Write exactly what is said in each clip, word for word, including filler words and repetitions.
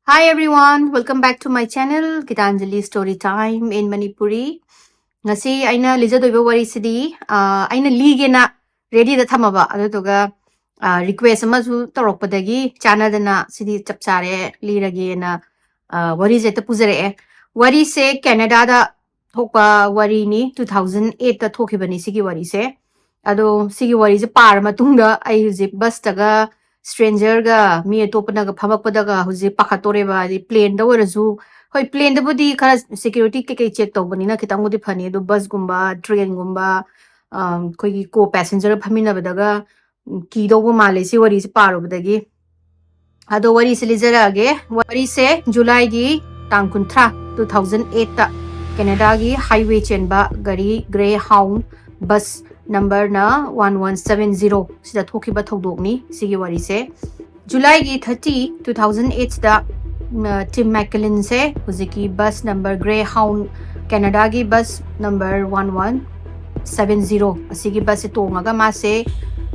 Hi everyone, welcome back to my channel, Gitanjali Story Time in Manipuri. ꯉꯁꯤ ꯑꯩꯅ ꯂꯤꯖꯗꯣꯏꯕ ꯋꯥꯔꯤꯁꯤꯗꯤ, ꯑ, ꯑꯩꯅ ꯂꯤꯒꯦꯅ readyꯗ ꯊꯝꯃꯕ, ꯑꯗꯨꯗꯨꯒ, ꯑ, request ꯑꯃꯁꯨ ꯇꯧꯔꯛꯄꯗꯒꯤ ꯆꯥꯟꯅꯗꯅ ꯁꯤꯗꯤ ꯆꯞ ꯆꯥꯔꯦ, ꯂꯤꯔꯒꯦꯅ, ꯑ, ꯋꯥꯔꯤꯁꯦ ꯍꯦꯛꯇ ꯄꯨꯖꯔꯛꯑꯦ꯫ ꯋꯥꯔꯤꯁꯦ ꯀꯦꯅꯦꯗꯥꯗ ꯊꯣꯛꯄ ꯋꯥꯔꯤꯅꯤ, two thousand eightꯇ ꯊꯣꯛꯈꯤꯕꯅꯤ ꯁꯤꯒꯤ ꯋꯥꯔꯤꯁꯦ꯫ ꯑꯗꯣ ꯁꯤꯒꯤ ꯋꯥꯔꯤꯁꯦ ꯄꯥꯔ ꯃꯇꯨꯡꯗ ꯑꯩ ꯍꯧꯖꯤꯛ busꯇꯒ strangerꯒ ꯃꯤ ꯑꯇꯣꯞꯄꯅꯒ ꯐꯝꯃꯛꯄꯗꯒ ꯍꯧꯖꯤꯛ ꯄꯥꯈꯠꯇꯣꯔꯦꯕ꯫ ꯍꯥꯏꯗꯤ planeꯗ ꯑꯣꯏꯔꯁꯨ, ꯍꯣꯏ, planeꯗꯕꯨꯗꯤ ꯈꯔ security ꯀꯩꯀꯩ check ꯇꯧꯕꯅꯤꯅ ꯈꯤꯇꯪꯕꯨꯗꯤ ꯐꯅꯤ, ꯑꯗꯣ busꯀꯨꯝꯕ, trainꯒꯨꯝꯕ, ꯑ, ꯑꯩꯈꯣꯏꯒꯤ co-passengerꯒ ꯐꯝꯃꯤꯟꯅꯕꯗꯒ ꯀꯤꯗꯧꯕ ꯃꯥꯜꯂꯦ ꯁꯤ ꯋꯥꯔꯤꯁꯦ ꯄꯥꯔꯨꯕꯗꯒꯤ꯫ ꯑꯗꯣ ꯋꯥꯔꯤꯁꯦ ꯂꯤꯖꯔꯛꯑꯒꯦ꯫ ꯋꯥꯔꯤꯁꯦ Julyꯒꯤ ꯇꯥꯡ ꯀꯨꯟꯊ꯭ꯔꯥ, two thousand eightꯇ ꯀꯦꯅꯦꯗꯥꯒꯤ highway ꯆꯦꯟꯕ ꯒꯥꯔꯤ Greyhound bus numberꯅ one one seven zero ꯁꯤꯗ ꯊꯣꯛꯈꯤꯕ ꯊꯧꯗꯣꯛꯅꯤ ꯁꯤꯒꯤ ꯋꯥꯔꯤꯁꯦ꯫ Julyꯒꯤ thirty, two thousand eightꯇ, ꯎꯝ, Tim McKillenꯁꯦ ꯍꯧꯖꯤꯛꯀꯤ bus number Greyhound, ꯀꯦꯅꯦꯗꯥꯒꯤ bus number one one seven zero ꯑꯁꯤꯒꯤ busꯁꯦ ꯇꯣꯡꯉꯒ ꯃꯥꯁꯦ,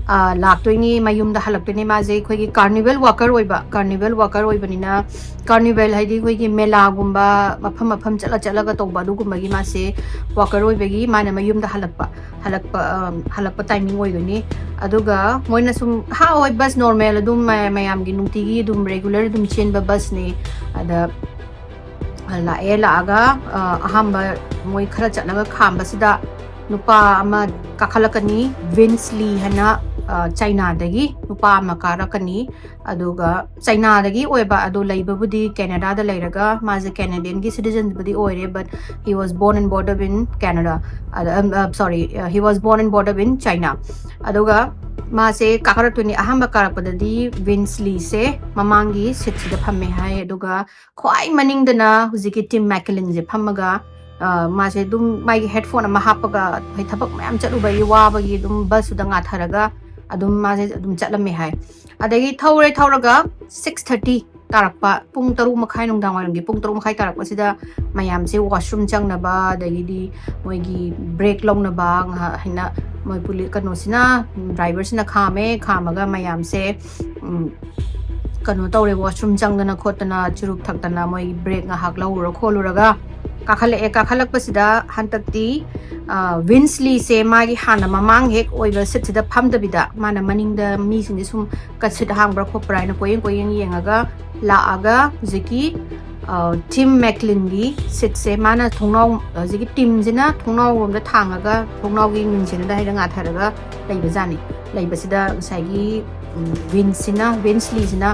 ꯑ, ꯂꯥꯛꯇꯣꯏꯅꯤ, ꯃꯌꯨꯝꯗ ꯍꯜꯂꯛꯇꯣꯏꯅꯤ꯫ ꯃꯥꯁꯦ ꯑꯩꯈꯣꯏꯒꯤ carnival worker ꯑꯣꯏꯕ, carnival worker ꯑꯣꯏꯕꯅꯤꯅ, carnival ꯍꯥꯏꯗꯤ ꯑꯩꯈꯣꯏꯒꯤ ꯃꯦꯂꯥꯒꯨꯝꯕ, ꯃꯐꯝ ꯃꯐꯝ ꯆꯠꯂ ꯆꯠꯂꯒ ꯇꯧꯕ ꯑꯗꯨꯒꯨꯝꯕꯒꯤ ꯃꯥꯁꯦ worker ꯑꯣꯏꯕꯒꯤ ꯃꯥꯅ ꯃꯌꯨꯝꯗ ꯍꯜꯂꯛꯄ, ꯍꯜꯂꯛꯄ, ꯑ, ꯍꯜꯂꯛꯄ timing ꯑꯣꯏꯗꯣꯏꯅꯤ꯫ ꯑꯗꯨꯒ ꯃꯣꯏꯅ ꯁꯨꯝ, ꯍꯥ, ꯍꯣꯏ, bus normal ꯑꯗꯨꯝ ꯃ-, ꯃꯌꯥꯝꯒꯤ ꯅꯨꯡꯇꯤꯒꯤ ꯑꯗꯨꯝ regular ꯑꯗꯨꯝ ꯆꯦꯟꯕ busꯅꯤ꯫ ꯑꯗ ꯂꯥꯛꯑꯦ, ꯂꯥꯛꯑꯒ, ꯑ, ꯑꯍꯥꯟꯕ ꯃꯣꯏ ꯈꯔ ꯆꯠꯂꯒ ꯈꯥꯝꯕꯁꯤꯗ ꯅꯨꯄꯥ ꯑꯃ ꯀꯥꯈꯠꯂꯛꯀꯅꯤ, Vince Li ꯍꯥꯏꯅ, ꯑ, ꯆꯥꯏꯅꯥꯗꯒꯤ ꯅꯨꯄꯥ ꯑꯃ ꯀꯥꯔꯛꯀꯅꯤ꯫ ꯑꯗꯨꯒ ꯆꯥꯏꯅꯥꯗꯒꯤ ꯑꯣꯏꯕ, ꯑꯗꯣ ꯂꯩꯕꯕꯨꯗꯤ ꯀꯦꯅꯦꯗꯥꯗ ꯂꯩꯔꯒ ꯃꯥꯁꯦ Canadianꯒꯤ citizenꯕꯨꯗꯤ ꯑꯣꯏꯔꯦ, but he was born and brought up in Canada. ꯑꯗ, ꯑꯝ, ꯑ, sorry, ꯑ, he was born and brought up in China. ꯑꯗꯨꯒ ꯃꯥꯁꯦ ꯀꯥꯈꯠꯂꯛꯇꯣꯏꯅꯤ꯫ ꯑꯍꯥꯟꯕ ꯀꯥꯔꯛꯄꯗꯗꯤ Vince Liꯁꯦ ꯃꯃꯥꯡꯒꯤ seatꯁꯤꯗ ꯐꯝꯃꯦ ꯍꯥꯏ, ꯑꯗꯨꯒ ꯈ꯭ꯋꯥꯏ ꯃꯅꯤꯡꯗꯅ ꯍꯧꯖꯤꯛꯀꯤ Tim McKillenꯁꯦ ꯐꯝꯃꯒ, ꯑ, ꯃꯥꯁꯦ ꯑꯗꯨꯝ ꯃꯥꯒꯤ headphone ꯑꯃ ꯍꯥꯞꯄꯒ, ꯍꯥꯏ, ꯊꯕꯛ ꯃꯌꯥꯝ ꯆꯠꯂꯨꯕꯒꯤ ꯋꯥꯕꯒꯤ ꯑꯗꯨꯝ busꯇꯨꯗ ꯉꯥꯊꯔꯒ ꯑꯗꯨꯝ ꯃꯥꯁꯦ ꯑꯗꯨꯝ ꯆꯠꯂꯝꯃꯦ ꯍꯥꯏ꯫ ꯑꯗꯒꯤ ꯊꯧꯔꯦ, ꯊꯧꯔꯒ six thirty ꯇꯥꯔꯛꯄ, ꯄꯨꯡ ꯇꯔꯨꯛ ꯃꯈꯥꯏ, ꯅꯨꯡꯗꯥꯡ ꯋꯥꯏꯔꯝꯒꯤ ꯄꯨꯡ ꯇꯔꯨꯛ ꯃꯈꯥꯏ ꯇꯥꯔꯛꯄꯁꯤꯗ ꯃꯌꯥꯝꯁꯦ washroom ꯆꯪꯅꯕ, ꯑꯗꯒꯤꯗꯤ ꯃꯣꯏꯒꯤ break ꯂꯧꯅꯕ ꯉꯥꯏꯍꯥꯛ ꯍꯥꯏꯅ ꯃꯣꯏ ꯄꯨꯂꯤ-, ꯀꯩꯅꯣꯁꯤꯅ, driverꯁꯤꯅ ꯈꯥꯝꯃꯦ, ꯈꯥꯝꯃꯒ ꯃꯌꯥꯝꯁꯦ, ꯎꯝ, ꯀꯩꯅꯣ ꯇꯧꯔꯦ, ꯋꯥꯁꯔꯨꯝ ꯆꯪꯗꯅ ꯈꯣꯠꯇꯅ, ꯆꯨꯔꯨꯞ ꯊꯛꯇꯅ, ꯃꯣꯏ ꯕ꯭ꯔꯦꯛ ꯉꯥꯏꯍꯥꯛ ꯂꯧꯔꯨꯔ ꯈꯣꯠꯂꯨꯔꯒ ꯀꯥꯈꯠꯂꯛꯑꯦ꯫ ꯀꯥꯈꯠꯂꯛꯄꯁꯤꯗ ꯍꯟꯗꯛꯇꯤ ꯋꯤꯟꯁꯂꯤꯁꯦ ꯃꯥꯒꯤ ꯍꯥꯟꯅ ꯃꯃꯥꯡ ꯍꯦꯛ ꯑꯣꯏꯕ ꯁꯤꯠꯁꯤꯗ ꯐꯝꯗꯕꯤꯗ, ꯃꯥꯅ ꯃꯅꯤꯡꯗ ꯃꯤꯁꯤꯡꯁꯦ ꯁꯨꯝ ꯀꯠꯁꯤꯠ ꯍꯥꯡꯕ꯭ꯔꯥ ꯈꯣꯠꯄ꯭ꯔꯥ ꯍꯥꯏꯅ ꯀꯣꯏꯌꯦꯡ ꯀꯣꯏꯌꯦꯡ ꯌꯦꯡꯉꯒ ꯂꯥꯛꯑꯒ ꯍꯧꯖꯤꯛꯀꯤ ꯇꯤꯝ ꯃꯦꯛꯂꯤꯟꯒꯤ ꯁꯤꯠꯁꯦ ꯃꯥꯅ ꯊꯣꯡꯅꯥꯎ, ꯍꯧꯖꯤꯛꯀꯤ ꯇꯤꯝꯁꯤꯅ ꯊꯣꯡꯅꯥꯎꯔꯣꯝꯗ ꯊꯥꯡꯉꯒ ꯊꯣꯡꯅꯥꯎꯒꯤ ꯃꯤꯡꯁꯤꯅꯗ ꯍꯥꯏꯗ ꯉꯥꯊꯔꯒ ꯂꯩꯕꯖꯥꯠꯅꯤ꯫ ꯂꯩꯕꯁꯤꯗ ꯉꯁꯥꯏꯒꯤ ꯎꯝ, ꯋꯤꯟꯁꯤꯅ, ꯋꯤꯟꯁꯂꯤꯁꯤꯅ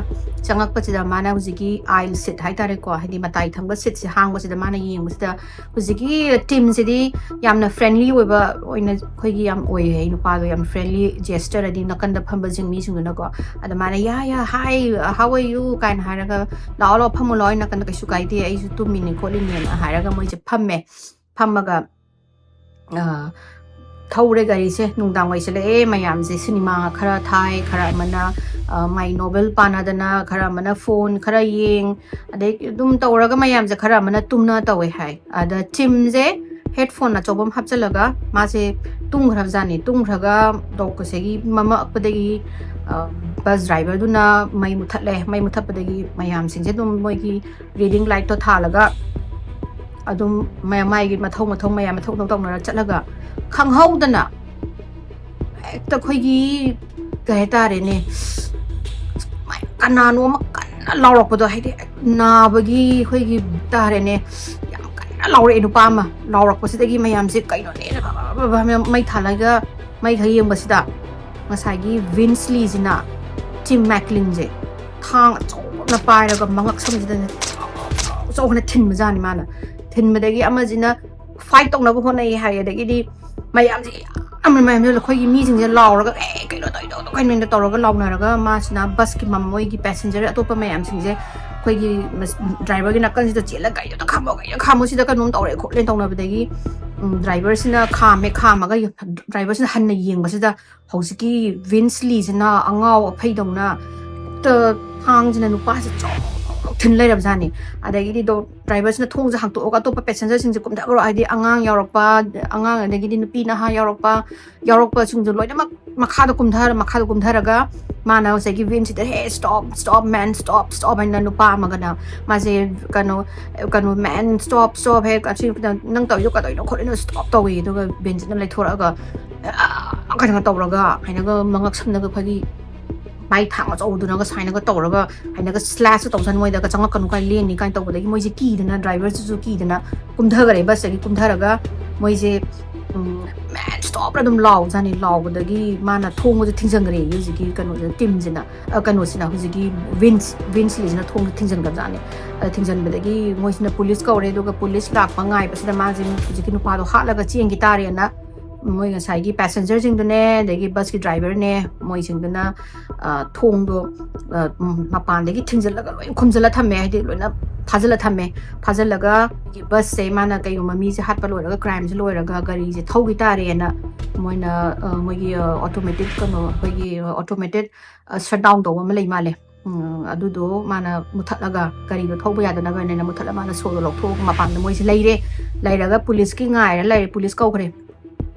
ꯆꯪꯉꯛꯄꯁꯤꯗ ꯃꯥꯅ ꯍꯧꯖꯤꯛꯀꯤ ꯑꯥꯏꯜ ꯁꯤꯠ ꯍꯥꯏꯇꯥꯔꯦꯀꯣ, ꯍꯥꯏꯗꯤ ꯃꯇꯥꯏ ꯊꯪꯕ ꯁꯤꯠꯁꯦ ꯍꯥꯡꯕꯁꯤꯗ ꯃꯥꯅ ꯌꯦꯡꯕꯁꯤꯗ ꯍꯧꯖꯤꯛꯀꯤ ꯇꯤꯝꯁꯤꯗꯤ ꯌꯥꯝꯅ ꯐ꯭ꯔꯦꯟꯂꯤ ꯑꯣꯏꯕ ꯑꯣꯏꯅ ꯑꯩꯈꯣꯏꯒꯤ ꯌꯥꯝ ꯑꯣꯏꯌꯦ꯫ ꯅꯨꯄꯥꯗꯣ ꯌꯥꯝ ꯐ꯭ꯔꯦꯟꯂꯤ ꯖꯦꯁꯇꯔ, ꯍꯥꯏꯗꯤ ꯅꯥꯀꯟꯗ ꯐꯝꯕꯁꯤꯡ ꯃꯤꯁꯤꯡꯗꯨꯅꯀꯣ꯫ ꯑꯗ ꯃꯥꯅ "ꯌꯥ ꯌꯥ, ꯍꯥꯏ, ꯍꯥꯎ ꯑꯥꯔ ꯌꯨ?" ꯀꯥꯏꯅ ꯍꯥꯏꯔꯒ "ꯂꯥꯛꯑꯣ ꯂꯥꯛꯑꯣ, ꯐꯝꯃꯣ ꯂꯥꯛꯑꯣ, ꯑꯩ ꯅꯥꯀꯟꯗ ꯀꯩꯁꯨ ꯀꯥꯏꯗꯦ, ꯑꯩꯁꯨ ꯇꯨꯝꯃꯤꯅꯦ ꯈꯣꯠꯂꯤꯅꯦꯅ" ꯍꯥꯏꯔꯒ ꯃꯣꯏꯁꯦ ꯐꯝꯃꯦ꯫ ꯐꯝꯃꯒ ꯑ, ꯊꯧꯔꯦ ꯒꯥꯔꯤꯁꯦ꯫ ꯅꯨꯡꯗꯥꯡ ꯋꯥꯏꯁꯤꯜꯂꯛꯑꯦ꯫ ꯃꯌꯥꯝꯁꯦ ꯁꯤꯅꯦꯃꯥ ꯈꯔ ꯊꯥꯏ, ꯈꯔ ꯑꯃꯅ ꯑ, ꯃꯥꯏ ꯅꯣꯕꯦꯜ ꯄꯥꯅꯗꯅ, ꯈꯔ ꯑꯃꯅ ꯐꯣꯟ ꯈꯔ ꯌꯦꯡ, ꯑꯗꯩ ꯑꯗꯨꯝ ꯇꯧꯔꯒ ꯃꯌꯥꯝꯁꯦ ꯈꯔ ꯑꯃꯅ ꯇꯨꯝꯅ ꯇꯧꯋꯦ ꯍꯥꯏ꯫ ꯑꯗ ꯇꯤꯝꯁꯦ ꯍꯦꯠꯐꯣꯟ ꯑꯆꯧꯕ ꯑꯃ ꯍꯥꯞꯆꯤꯜꯂꯒ ꯃꯥꯁꯦ ꯇꯨꯝꯈ꯭ꯔꯕꯖꯥꯠꯅꯤ꯫ ꯇꯨꯝꯈ꯭ꯔꯒ ꯇꯣꯛ ꯉꯁꯥꯏꯒꯤ ꯃꯃꯛꯄꯗꯒꯤ ꯕꯁ ꯗ꯭ꯔꯥꯏꯚꯔꯗꯨꯅ ꯃꯩ ꯃꯨꯊꯠꯂꯦ꯫ ꯃꯩ ꯃꯨꯊꯠꯄꯗꯒꯤ ꯃꯌꯥꯝꯁꯤꯡꯁꯦ ꯑꯗꯨꯝ ꯃꯣꯏꯒꯤ ꯔꯤꯗꯤꯡ ꯂꯥꯏꯠꯇꯣ ꯊꯥꯜꯂꯒ ꯑꯗꯨꯝ ꯃꯥꯏ-, ꯃꯥꯏꯒꯤ ꯃꯊꯧ ꯃꯊꯧ ꯃꯌꯥꯝ ꯃꯊꯧ ꯃꯊꯧ ꯇꯧꯅꯔ ꯆꯠꯂꯒ ꯈꯪꯍꯧꯗꯅ ꯍꯦꯛꯇ ꯑꯩꯈꯣꯏꯒꯤ ꯀꯩ ꯍꯥꯏꯇꯥꯔꯦꯅꯦ, ꯀꯅꯥꯅꯣ ꯑꯃ ꯀꯟꯅ ꯂꯥꯎꯔꯛꯄꯗꯣ, ꯍꯥꯏꯗꯤ ꯅꯥꯕꯒꯤ ꯑꯩꯈꯣꯏꯒꯤ ꯇꯥꯔꯦꯅꯦ, ꯌꯥꯝ ꯀꯟꯅ ꯂꯥꯎꯔꯛꯑꯦ ꯅꯨꯄꯥ ꯑꯃ꯫ ꯂꯥꯎꯔꯛꯄꯁꯤꯗꯒꯤ ꯃꯌꯥꯝꯁꯦ ꯀꯩꯅꯣꯅꯦ, ꯃꯩ ꯊꯥꯜꯂꯒ ꯃꯩ ꯈꯔ ꯌꯦꯡꯕꯁꯤꯗ ꯉꯁꯥꯏꯒꯤ ꯋꯤꯟꯁꯂꯤꯁꯤꯅ ꯇꯤꯝ ꯃꯦꯛꯂꯤꯟꯁꯦ ꯊꯥꯡ ꯑꯆꯧꯕ ꯑꯃ ꯄꯥꯏꯔꯒ ꯃꯉꯛ ꯁꯝꯁꯤꯗꯅꯦ ꯑꯆꯧꯕꯅ ꯊꯤꯟꯕꯖꯥꯠꯅꯤ ꯃꯥꯅ꯫ ꯊꯤꯟꯕꯗꯒꯤ ꯑꯃꯁꯤꯅ ꯐꯥꯏꯠ ꯇꯧꯅꯕ ꯍꯣꯠꯅꯩ ꯍꯥꯏ꯫ ꯑꯗꯒꯤꯗꯤ ꯃꯌꯥꯝꯁꯦ ꯌꯥꯝꯅ, ꯃꯌꯥꯝꯁꯦ ꯑꯩꯈꯣꯏꯒꯤ ꯃꯤꯁꯤꯡꯁꯦ ꯂꯥꯎꯔꯒ "ꯑꯦ, ꯀꯩꯅꯣ ꯇꯧꯔꯤꯗꯣ, ꯀꯩꯅꯣ?" ꯇꯧꯔꯒ ꯂꯥꯎꯅꯔꯒ ꯃꯥꯁꯤꯅ ꯕꯁꯀꯤ ꯃꯝ-, ꯃꯣꯏꯒꯤ ꯄꯦꯁꯦꯟꯖꯔ ꯑꯇꯣꯞꯄ ꯃꯌꯥꯝꯁꯤꯡꯁꯦ ꯑꯩꯈꯣꯏꯒꯤ ꯃꯁ-, ꯗ꯭ꯔꯥꯏꯚꯔꯒꯤ ꯅꯥꯀꯟꯁꯤꯗ ꯆꯦꯜꯂꯒ "ꯀꯩꯅꯣꯗ ꯈꯥꯝꯃꯣ, ꯀꯩꯅꯣ ꯈꯥꯝꯃꯣ, ꯁꯤꯗ ꯀꯩꯅꯣꯝ ꯇꯧꯔꯦ ꯈꯣꯠꯂꯦ" ꯇꯧꯅꯕꯗꯒꯤ, ꯎꯝ, ꯗ꯭ꯔꯥꯏꯚꯔꯁꯤꯅ ꯈꯥꯝꯃꯦ꯫ ꯈꯥꯝꯃꯒ ꯗ꯭ꯔꯥꯏꯚꯔꯁꯤꯅ ꯍꯟꯅ ꯌꯦꯡꯕꯁꯤꯗ ꯍꯧꯖꯤꯛꯀꯤ ꯋꯤꯟꯁꯂꯤꯁꯤꯅ ꯑꯉꯥꯎ ꯑꯐꯩꯗꯧꯅ ꯍꯦꯛꯇ ꯊꯥꯡꯁꯤꯅ ꯅꯨꯄꯥꯁꯦ ꯆꯣꯡ ꯊꯤꯟ ꯂꯩꯔꯕꯖꯥꯠꯅꯤ꯫ ꯑꯗꯒꯤꯗꯤ ꯗꯣ-, ꯗ꯭ꯔꯥꯏꯚꯔꯁꯤꯅ ꯊꯣꯡꯁꯦ ꯍꯥꯡꯇꯣꯛꯑꯒ ꯑꯇꯣꯞꯄ ꯄꯦꯁꯦꯟꯖꯔꯁꯤꯡꯁꯦ ꯀꯨꯝꯊꯈ꯭ꯔꯣ, ꯍꯥꯏꯗꯤ ꯑꯉꯥꯡ ꯌꯥꯎꯔꯛꯄ, ꯑꯉꯥꯡ, ꯑꯗꯒꯤꯗꯤ ꯅꯨꯄꯤ ꯅꯍꯥ ꯌꯥꯎꯔꯛꯄ, ꯌꯥꯎꯔꯛꯄꯁꯤꯡꯗꯣ ꯂꯣꯏꯅꯃꯛ ꯃꯈꯥꯗ ꯀꯨꯝꯊꯔ-, ꯃꯈꯥꯗ ꯀꯨꯝꯊꯔꯒ ꯃꯥꯅ ꯉꯁꯥꯏꯒꯤ ꯚꯤꯟꯁꯤꯗ, "Hey, stop, stop, man, stop, stop" ꯍꯥꯏꯅ ꯅꯨꯄꯥ ꯑꯃꯒꯅ ꯃꯥꯁꯦ ꯀꯩꯅꯣ, ꯀꯩꯅꯣ, "Man, stop, stop, hey, ꯑꯁꯤ ꯅꯪ ꯇꯧꯔꯤꯗꯣ ꯀꯩꯗꯧꯔꯤꯅꯣ ꯈꯣꯠꯂꯤꯅꯣ, stop" ꯇꯧꯋꯦ꯫ ꯑꯗꯨꯒ ꯚꯤꯟꯁꯤꯅ ꯂꯩꯊꯣꯔꯛꯑꯒ, ꯑ, ꯀꯩꯅꯣ ꯇꯧꯔꯒ, ꯍꯥꯏꯅꯒ ꯃꯉꯛ ꯁꯝꯅꯒ ꯑꯩꯈꯣꯏꯒꯤ ꯃꯥꯏ ꯊꯥꯡ ꯑꯆꯧꯕꯗꯨꯅꯒ ꯁꯥꯏꯅꯒ ꯇꯧꯔꯒ, ꯍꯥꯏꯅꯒ ꯁ꯭ꯂꯥꯏꯁꯁꯨ ꯇꯧꯁꯟ, ꯃꯣꯏꯗꯒ "ꯆꯪꯉꯛꯀꯅꯨ" ꯀꯥꯏ, "ꯂꯦꯡꯅꯤ" ꯀꯥꯏꯅ ꯇꯧꯕꯗꯒꯤ ꯃꯣꯏꯁꯦ ꯀꯤꯗꯅ, ꯗ꯭ꯔꯥꯏꯚꯔꯁꯤꯁꯨ ꯀꯤꯗꯅ ꯀꯨꯝꯊꯈꯔꯦ꯫ ꯕꯁꯇꯒꯤ ꯀꯨꯝꯊꯔꯒ ꯃꯣꯏꯁꯦ, ꯎꯝ, "Man, stop" ꯑꯗꯨꯝ ꯂꯥꯎꯖꯥꯠꯅꯤ꯫ ꯂꯥꯎꯕꯗꯒꯤ ꯃꯥꯅ ꯊꯣꯡꯕꯁꯦ ꯊꯤꯡꯖꯤꯟꯈ꯭ꯔꯦ ꯍꯧꯖꯤꯛꯀꯤ ꯀꯩꯅꯣꯁꯤꯅ, ꯇꯤꯝꯁꯤꯅ, ꯑ, ꯀꯩꯅꯣꯁꯤꯅ, ꯍꯧꯖꯤꯛꯀꯤ ꯚꯤꯟꯁ, ꯚꯤꯟꯁ ꯂꯤꯁꯤꯅ ꯊꯣꯡꯁꯦ ꯊꯤꯡꯖꯤꯟꯈ꯭ꯔꯕꯖꯥꯠꯅꯤ꯫ ꯑꯗ ꯊꯤꯡꯖꯤꯟꯕꯗꯒꯤ ꯃꯣꯏꯁꯤꯅ ꯄꯨꯂꯤꯁ ꯀꯧꯔꯦ, ꯑꯗꯨꯒ ꯄꯨꯂꯤꯁ ꯂꯥꯛꯄ ꯉꯥꯏꯕꯁꯤꯗ ꯃꯥꯁꯦ ꯍꯧꯖꯤꯛꯀꯤ ꯅꯨꯄꯥꯗꯣ ꯍꯥꯠꯂꯒ ꯆꯦꯟꯈꯤ ꯇꯥꯔꯦꯅ ꯃꯣꯏ ꯉꯁꯥꯏꯒꯤ ꯄꯦꯁꯦꯟꯖꯔꯁꯤꯡꯗꯨꯅꯦ, ꯑꯗꯒꯤ ꯕꯁꯀꯤ ꯗ꯭ꯔꯥꯏꯚꯔꯅꯦ, ꯃꯣꯏꯁꯤꯡꯗꯨꯅ, ꯑ, ꯊꯣꯡꯗꯣ, ꯑ, ꯎꯝ, ꯃꯄꯥꯟꯗꯒꯤ ꯊꯤꯡꯖꯤꯜꯂꯒ ꯂꯣꯏ ꯈꯨꯝꯖꯤꯜꯂ ꯊꯝꯃꯦ, ꯍꯥꯏꯗꯤ ꯂꯣꯏꯅ ꯐꯥꯖꯤꯜꯂ ꯊꯝꯃꯦ꯫ ꯐꯥꯖꯤꯜꯂꯒ ꯕꯁꯁꯦ ꯃꯥꯅ ꯀꯩꯒꯨꯝꯕ ꯃꯤꯁꯦ ꯍꯥꯠꯄ ꯂꯣꯏꯔꯒ, ꯀ꯭ꯔꯥꯏꯝꯁꯦ ꯂꯣꯏꯔꯒ ꯒꯥꯔꯤꯁꯦ ꯊꯧꯈꯤ ꯇꯥꯔꯦꯅ ꯃꯣꯏꯅ, ꯑ, ꯃꯣꯏꯒꯤ, ꯑ, ꯑꯣꯇꯣꯃꯦꯇꯤꯛ ꯀꯩꯅꯣ, ꯑꯩꯈꯣꯏꯒꯤ ꯑꯣꯇꯣꯃꯦꯇꯤꯛ, ꯑ, ꯁꯠ ꯗꯥꯎꯟ ꯇꯧꯕ ꯑꯃ ꯂꯩ ꯃꯥꯜꯂꯦ꯫ ꯎꯝ, ꯑꯗꯨꯗꯣ ꯃꯥꯅ ꯃꯨꯊꯠꯂꯒ, ꯒꯥꯔꯤꯗꯣ ꯊꯧꯕ ꯌꯥꯗꯅꯕꯅꯦꯅ ꯃꯨꯊꯠꯂ ꯃꯥꯅ ꯁꯣꯗꯣ ꯂꯧꯊꯣꯛꯑꯒ ꯃꯄꯥꯟꯗ ꯃꯣꯏꯁꯦ ꯂꯩꯔꯦ꯫ ꯂꯩꯔꯒ ꯄꯨꯂꯤꯁꯀꯤ ꯉꯥꯏꯔ ꯂꯩꯔꯦ, ꯄꯨꯂꯤꯁ ꯀꯧꯈ꯭ꯔꯦ꯫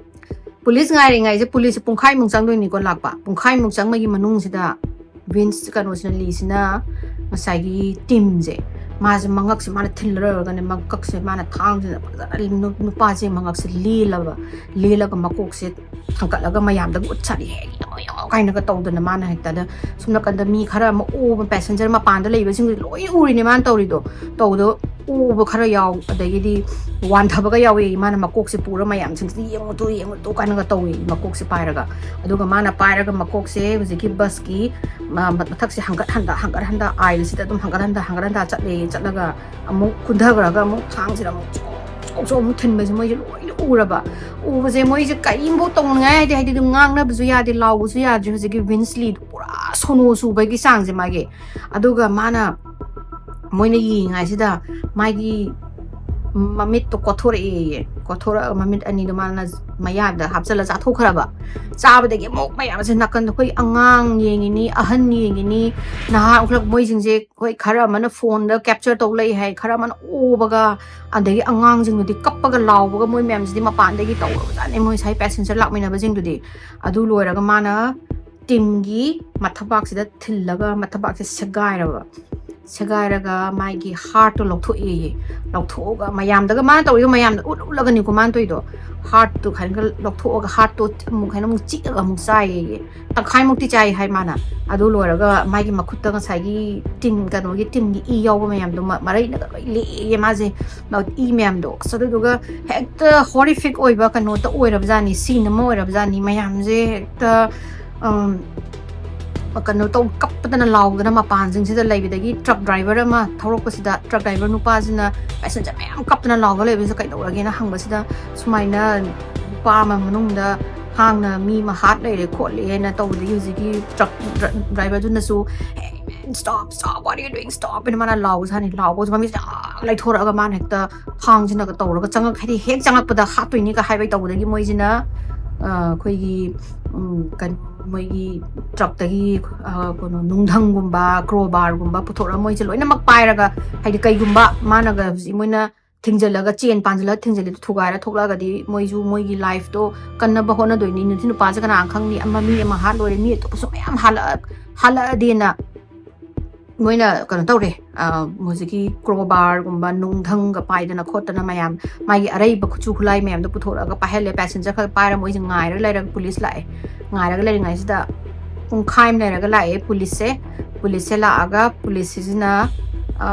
ꯄꯨꯂꯤꯁ ꯉꯥꯏꯔꯤꯉꯩꯁꯦ, ꯄꯨꯂꯤꯁꯁꯦ ꯄꯨꯡꯈꯥꯏꯃꯨꯛ ꯆꯪꯗꯣꯏꯅꯤꯀꯣ ꯂꯥꯛꯄ꯫ ꯄꯨꯡꯈꯥꯏꯃꯨꯛ ꯆꯪꯕꯒꯤ ꯃꯅꯨꯡꯁꯤꯗ ꯚꯤꯟꯁ ꯀꯩꯅꯣꯁꯤꯅ, ꯂꯤꯁꯤꯅ ꯉꯁꯥꯏꯒꯤ ꯇꯤꯝꯁꯦ, ꯃꯥꯁꯦ ꯃꯉꯛꯁꯦ ꯃꯥꯅ ꯊꯤꯜꯂꯔꯒꯅꯦ, ꯃꯉꯛꯁꯦ ꯃꯥꯅ ꯊꯥꯡꯁꯤꯅ ꯐꯖꯅ ꯅꯨ-, ꯅꯨꯄꯥꯁꯦ ꯃꯉꯛꯁꯦ ꯂꯦꯜꯂꯕ, ꯂꯦꯜꯂꯒ ꯃꯀꯣꯛꯁꯦ ꯊꯥꯡꯒꯠꯂꯒ ꯃꯌꯥꯝꯗꯒ ꯎꯠ ꯁꯥꯅꯤ, "ꯍꯦ, ꯌꯦꯡꯉꯣ, ꯌꯦꯡꯉꯣ" ꯀꯥꯏꯅꯒ ꯇꯧꯗꯅ ꯃꯥꯅ ꯍꯦꯛꯇ, ꯑꯗ ꯁꯣꯝ ꯅꯥꯀꯟꯗ ꯃꯤ ꯈꯔ ꯑꯃ ꯑꯣꯕ, ꯄꯦꯁꯦꯟꯖꯔ ꯃꯄꯥꯟꯗ ꯂꯩꯕꯁꯤꯡꯗꯨ ꯂꯣꯏ ꯎꯔꯤꯅꯦ ꯃꯥꯅ ꯇꯧꯔꯤꯗꯣ꯫ ꯇꯧꯕꯗꯣ ꯎꯕ ꯈꯔ ꯌꯥꯎ, ꯑꯗꯒꯤꯗꯤ ꯋꯥꯟꯊꯕꯒ ꯌꯥꯎꯋꯦ꯫ ꯃꯥꯅ ꯃꯀꯣꯛꯁꯦ ꯄꯨꯔ ꯃꯌꯥꯝꯁꯤꯡꯁꯤꯗ "ꯌꯦꯡꯉꯨ ꯇꯨ, ꯌꯦꯡꯉꯨ ꯇꯨ" ꯀꯥꯏꯅꯒ ꯇꯧꯋꯦ, ꯃꯀꯣꯛꯁꯦ ꯄꯥꯏꯔꯒ꯫ ꯑꯗꯨꯒ ꯃꯥꯅ ꯄꯥꯏꯔꯒ ꯃꯀꯣꯛꯁꯦ ꯍꯧꯖꯤꯛꯀꯤ ꯕꯁꯀꯤ ꯃ-, ꯃ-, ꯃꯊꯛꯁꯦ ꯍꯪꯒꯠ ꯍꯟꯗ, ꯍꯪꯒꯠ ꯍꯟꯗ, ꯑꯥꯏꯜꯁꯤꯗ ꯑꯗꯨꯝ ꯍꯪꯒꯠ ꯍꯟꯗ, ꯍꯪꯒꯠ ꯍꯟꯗ ꯆꯠꯂꯦ꯫ ꯆꯠꯂꯒ ꯑꯃꯨꯛ ꯀꯨꯟꯊꯈ꯭ꯔꯒ ꯑꯃꯨꯛ ꯊꯥꯡꯁꯤꯗ ꯑꯃꯨꯛ ꯆꯣꯛ ꯆꯣꯛ ꯆꯣꯛ ꯑꯃꯨꯛ ꯊꯤꯟꯕꯁꯦ ꯃꯣꯏꯁꯦ ꯂꯣꯏꯅ ꯎꯔꯕ꯫ ꯎꯕꯁꯦ ꯃꯣꯏꯁꯦ ꯀꯔꯤꯝꯐꯥꯎ ꯇꯧꯅꯤꯡꯉꯥꯏ ꯍꯥꯏꯗꯤ, ꯍꯥꯏꯗꯤ ꯑꯗꯨꯝ ꯉꯥꯡꯅꯕꯁꯨ ꯌꯥꯗꯦ, ꯂꯥꯎꯕꯁꯨ ꯌꯥꯗ꯭ꯔꯦ꯫ ꯍꯧꯖꯤꯛꯀꯤ ꯚꯤꯟꯁ ꯂꯤꯗꯣ ꯄꯨꯔꯥ ꯁꯣꯅꯣ ꯆꯨꯕꯒꯤ ꯆꯥꯡꯁꯦ ꯃꯥꯒꯤ꯫ ꯑꯗꯨꯒ ꯃꯥꯅ, ꯃꯣꯏꯅ ꯌꯦꯡꯉꯤꯉꯩꯁꯤꯗ ꯃꯥꯒꯤ ꯃꯃꯤꯠꯇꯣ ꯀꯣꯊꯣꯔꯛꯑꯦꯌꯦ꯫ ꯀꯣꯊꯣꯔꯛꯑꯒ ꯃꯃꯤꯠ ꯑꯅꯤꯗꯣ ꯃꯥꯅ ꯃꯌꯥꯗ ꯍꯥꯞꯆꯜꯂ ꯆꯥꯊꯣꯛꯈ꯭ꯔꯕ꯫ ꯆꯥꯕꯗꯒꯤ ꯑꯃꯨꯛ ꯃꯌꯥꯝꯁꯦ ꯅꯥꯀꯟꯗ ꯑꯩꯈꯣꯏ ꯑꯉꯥꯡ ꯌꯦꯡꯉꯤꯅꯤ, ꯑꯍꯟ ꯌꯦꯡꯉꯤꯅꯤ, ꯅꯍꯥ ꯑꯣꯟꯈꯠꯂꯛ ꯃꯣꯏꯁꯤꯡꯁꯦ, ꯍꯣꯏ, ꯈꯔ ꯑꯃꯅ ꯐꯣꯟꯗ ꯀꯦꯞꯆꯔ ꯇꯧ ꯂꯩ ꯍꯥꯏ, ꯈꯔ ꯑꯃꯅ ꯑꯣꯕꯒ, ꯑꯗꯒꯤ ꯑꯉꯥꯡꯁꯤꯡꯗꯨꯗꯤ ꯀꯞꯄꯒ ꯂꯥꯎꯕꯒ, ꯃꯣꯏ ꯃꯌꯥꯝꯁꯤꯗꯤ ꯃꯄꯥꯟꯗꯒꯤ ꯇꯧꯔꯕꯖꯥꯠꯅꯤ꯫ ꯃꯣꯏ ꯉꯁꯥꯏ ꯄꯦꯁꯦꯟꯖꯔ ꯂꯥꯛꯃꯤꯟꯅꯕꯁꯤꯡꯗꯨꯗꯤ꯫ ꯑꯗꯨ ꯂꯣꯏꯔꯒ ꯃꯥꯅ ꯇꯤꯝꯒꯤ ꯃꯊꯕꯥꯛꯁꯤꯗ ꯊꯤꯜꯂꯒ ꯃꯊꯕꯥꯛꯁꯦ ꯁꯦꯒꯥꯏꯔꯕ꯫ ꯁꯦꯒꯥꯏꯔꯒ ꯃꯥꯒꯤ ꯍꯥꯔꯠꯇꯣ ꯂꯧꯊꯣꯛꯑꯦꯌꯦ꯫ ꯂꯧꯊꯣꯛꯑꯒ ꯃꯌꯥꯝꯗꯒ ꯃꯥꯅ ꯇꯧꯔꯤꯗꯣ, ꯃꯌꯥꯝꯗ ꯎꯠ ꯎꯠꯂꯒꯅꯤꯀꯣ ꯃꯥꯅ ꯇꯧꯔꯤꯗꯣ꯫ ꯍꯥꯔꯠꯇꯨ ꯈꯥꯏꯅ ꯂꯧꯊꯣꯛꯑꯒ ꯍꯥꯔꯠꯇꯣ ꯑꯃꯨꯛ ꯍꯥꯏꯅ ꯑꯃꯨꯛ ꯆꯤꯛꯑꯒ ꯑꯃꯨꯛ ꯆꯥꯏꯌꯦꯌꯦ꯫ ꯇꯪꯈꯥꯏꯃꯨꯛꯇꯤ ꯆꯥꯏ ꯍꯥꯏ ꯃꯥꯅ꯫ ꯑꯗꯨ ꯂꯣꯏꯔꯒ ꯃꯥꯒꯤ ꯃꯈꯨꯠꯇ ꯉꯁꯥꯏꯒꯤ ꯇꯤꯝ, ꯀꯩꯅꯣꯒꯤ ꯇꯤꯝꯒꯤ ꯏ ꯌꯥꯎꯕ ꯃꯌꯥꯝꯗꯣ ꯃ-, ꯃꯔꯩꯅꯒ ꯂꯣꯏ ꯂꯦꯛꯑꯦꯌꯦ ꯃꯥꯁꯦ꯫ ꯏ ꯃꯌꯥꯝꯗꯣ꯫ ꯑꯁ, ꯑꯗꯨꯗꯨꯒ ꯍꯦꯛꯇ ꯍꯣꯔꯤꯐꯤꯛ ꯑꯣꯏꯕ ꯀꯩꯅꯣꯇ ꯑꯣꯏꯔꯕꯖꯥꯠꯅꯤ, ꯁꯤꯟ ꯑꯃ ꯑꯣꯏꯔꯕꯖꯥꯠꯅꯤ꯫ ꯃꯌꯥꯝꯁꯦ ꯍꯦꯛꯇ, ꯎꯝ, ꯀꯩꯅꯣ ꯇꯧ, ꯀꯞꯄꯗꯅ ꯂꯥꯎꯗꯅ ꯃꯄꯥꯟꯁꯤꯡꯁꯤꯗ ꯂꯩꯕꯗꯒꯤ ꯇ꯭ꯔꯛ ꯗ꯭ꯔꯥꯏꯚꯔ ꯑꯃ ꯊꯧꯔꯛꯄꯁꯤꯗ ꯇ꯭ꯔꯛ ꯗ꯭ꯔꯥꯏꯚꯔ ꯅꯨꯄꯥꯁꯤꯅ ꯄꯦꯁꯦꯟꯖꯔ ꯃꯌꯥꯝ ꯀꯞꯇꯅ ꯂꯥꯎꯔ ꯂꯩꯕꯁꯤꯗ ꯀꯩꯗꯧꯔꯒꯦꯅ ꯍꯪꯕꯁꯤꯗ ꯁꯨꯃꯥꯏꯅ ꯅꯨꯄꯥ ꯑꯃ ꯃꯅꯨꯡꯗ ꯍꯥꯡꯅ ꯃꯤ ꯑꯃ ꯍꯥꯠ ꯂꯩꯔꯦ ꯈꯣꯠꯂꯦꯅ ꯇꯧꯕꯗꯒꯤ ꯍꯧꯖꯤꯛꯀꯤ truck ꯗ꯭ꯔ-, ꯗ꯭ꯔꯥꯏꯚꯔꯗꯨꯅꯁꯨ, "Hey, man, stop, stop, what are you doing? Stop!" ꯍꯥꯏꯅ ꯃꯥꯅ ꯂꯥꯎꯕ ꯁꯥꯅꯤ꯫ ꯂꯥꯎꯕꯁꯨ ꯃꯃꯤꯠꯁꯦ ꯑꯥ ꯂꯩꯊꯣꯔꯛꯑꯒ ꯃꯥꯅ ꯍꯦꯛꯇ ꯊꯥꯡꯁꯤꯅꯒ ꯇꯧꯔꯒ ꯆꯪꯉꯛ-, ꯍꯥꯏꯗꯤ ꯍꯦꯛ ꯆꯪꯉꯛꯄꯗ ꯍꯥꯠꯇꯣꯏꯅꯤꯒ ꯍꯥꯏꯕꯩ ꯇꯧꯕꯗꯒꯤ ꯃꯣꯏꯁꯤꯅ, ꯑ, ꯑꯩꯈꯣꯏꯒꯤ, ꯎꯝ, ꯀꯩꯅꯣ, ꯃꯣꯏꯒꯤ ꯇ꯭ꯔꯛꯇꯒꯤ, ꯑ, ꯀꯩꯅꯣ, ꯅꯨꯡꯙꯪꯒꯨꯝꯕ, ꯀ꯭ꯔꯣꯕꯥꯔꯒꯨꯝꯕ ꯄꯨꯊꯣꯔꯛꯑ ꯃꯣꯏꯁꯦ ꯂꯣꯏꯅꯃꯛ ꯄꯥꯏꯔꯒ, ꯍꯥꯏꯗꯤ ꯀꯩꯒꯨꯝꯕ ꯃꯥꯅꯒ ꯍꯧꯖꯤꯛ ꯃꯣꯏꯅ ꯊꯤꯡꯖꯤꯜꯂꯒ, ꯆꯦꯟ ꯄꯥꯟꯁꯤꯜꯂꯒ ꯊꯤꯡꯖꯤꯜꯂꯤꯗꯣ ꯊꯨꯒꯥꯏꯔ ꯊꯣꯛꯂꯛꯑꯒꯗꯤ ꯃꯣꯏꯁꯨ ꯃꯣꯏꯒꯤ ꯂꯥꯏꯐꯇꯣ ꯀꯟꯅꯕ ꯍꯣꯠꯅꯗꯣꯏꯅꯤ꯫ ꯅꯨꯄꯤ ꯅꯨꯄꯥꯁꯦ ꯀꯅꯥ ꯈꯪꯅꯤ, ꯑꯃ ꯃꯤ ꯑꯃ ꯍꯥꯠꯂꯣꯏꯔꯦ, ꯃꯤ ꯑꯇꯣꯞꯄꯁꯨ ꯃꯌꯥꯝ ꯍꯥꯠꯂꯛꯑ-, ꯍꯥꯠꯂꯛꯑꯗꯤꯅ ꯃꯣꯏꯅ ꯀꯩꯅꯣ ꯇꯧꯔꯦ, ꯑ, ꯍꯧꯖꯤꯛꯀꯤ ꯀ꯭ꯔꯣꯕꯥꯔꯒꯨꯝꯕ ꯅꯨꯡꯙꯪꯒ ꯄꯥꯏꯗꯅ ꯈꯣꯠꯇꯅ ꯃꯌꯥꯝ ꯃꯥꯒꯤ ꯑꯔꯩꯕ ꯈꯨꯠꯁꯨ ꯈꯨꯠꯂꯥꯏ ꯃꯌꯥꯝꯗꯣ ꯄꯨꯊꯣꯔꯛꯑꯒ ꯄꯥꯏꯍꯜꯂꯦ꯫ ꯄꯦꯁꯦꯟꯖꯔ ꯈꯛ ꯄꯥꯏꯔ ꯃꯣꯏꯁꯦ ꯉꯥꯏꯔꯒ ꯂꯩꯔꯒ ꯄꯨꯂꯤꯁ ꯂꯥꯛꯑꯦ꯫ ꯉꯥꯏꯔꯒ ꯂꯩꯔꯤꯉꯩꯁꯤꯗ ꯄꯨꯡꯈꯥꯏ ꯑꯃ ꯂꯩꯔꯒ ꯂꯥꯛꯑꯦ ꯄꯨꯂꯤꯁꯁꯦ꯫ ꯄꯨꯂꯤꯁꯁꯦ ꯂꯥꯛꯑꯒ ꯄꯨꯂꯤꯁꯁꯤꯅ, ꯑ,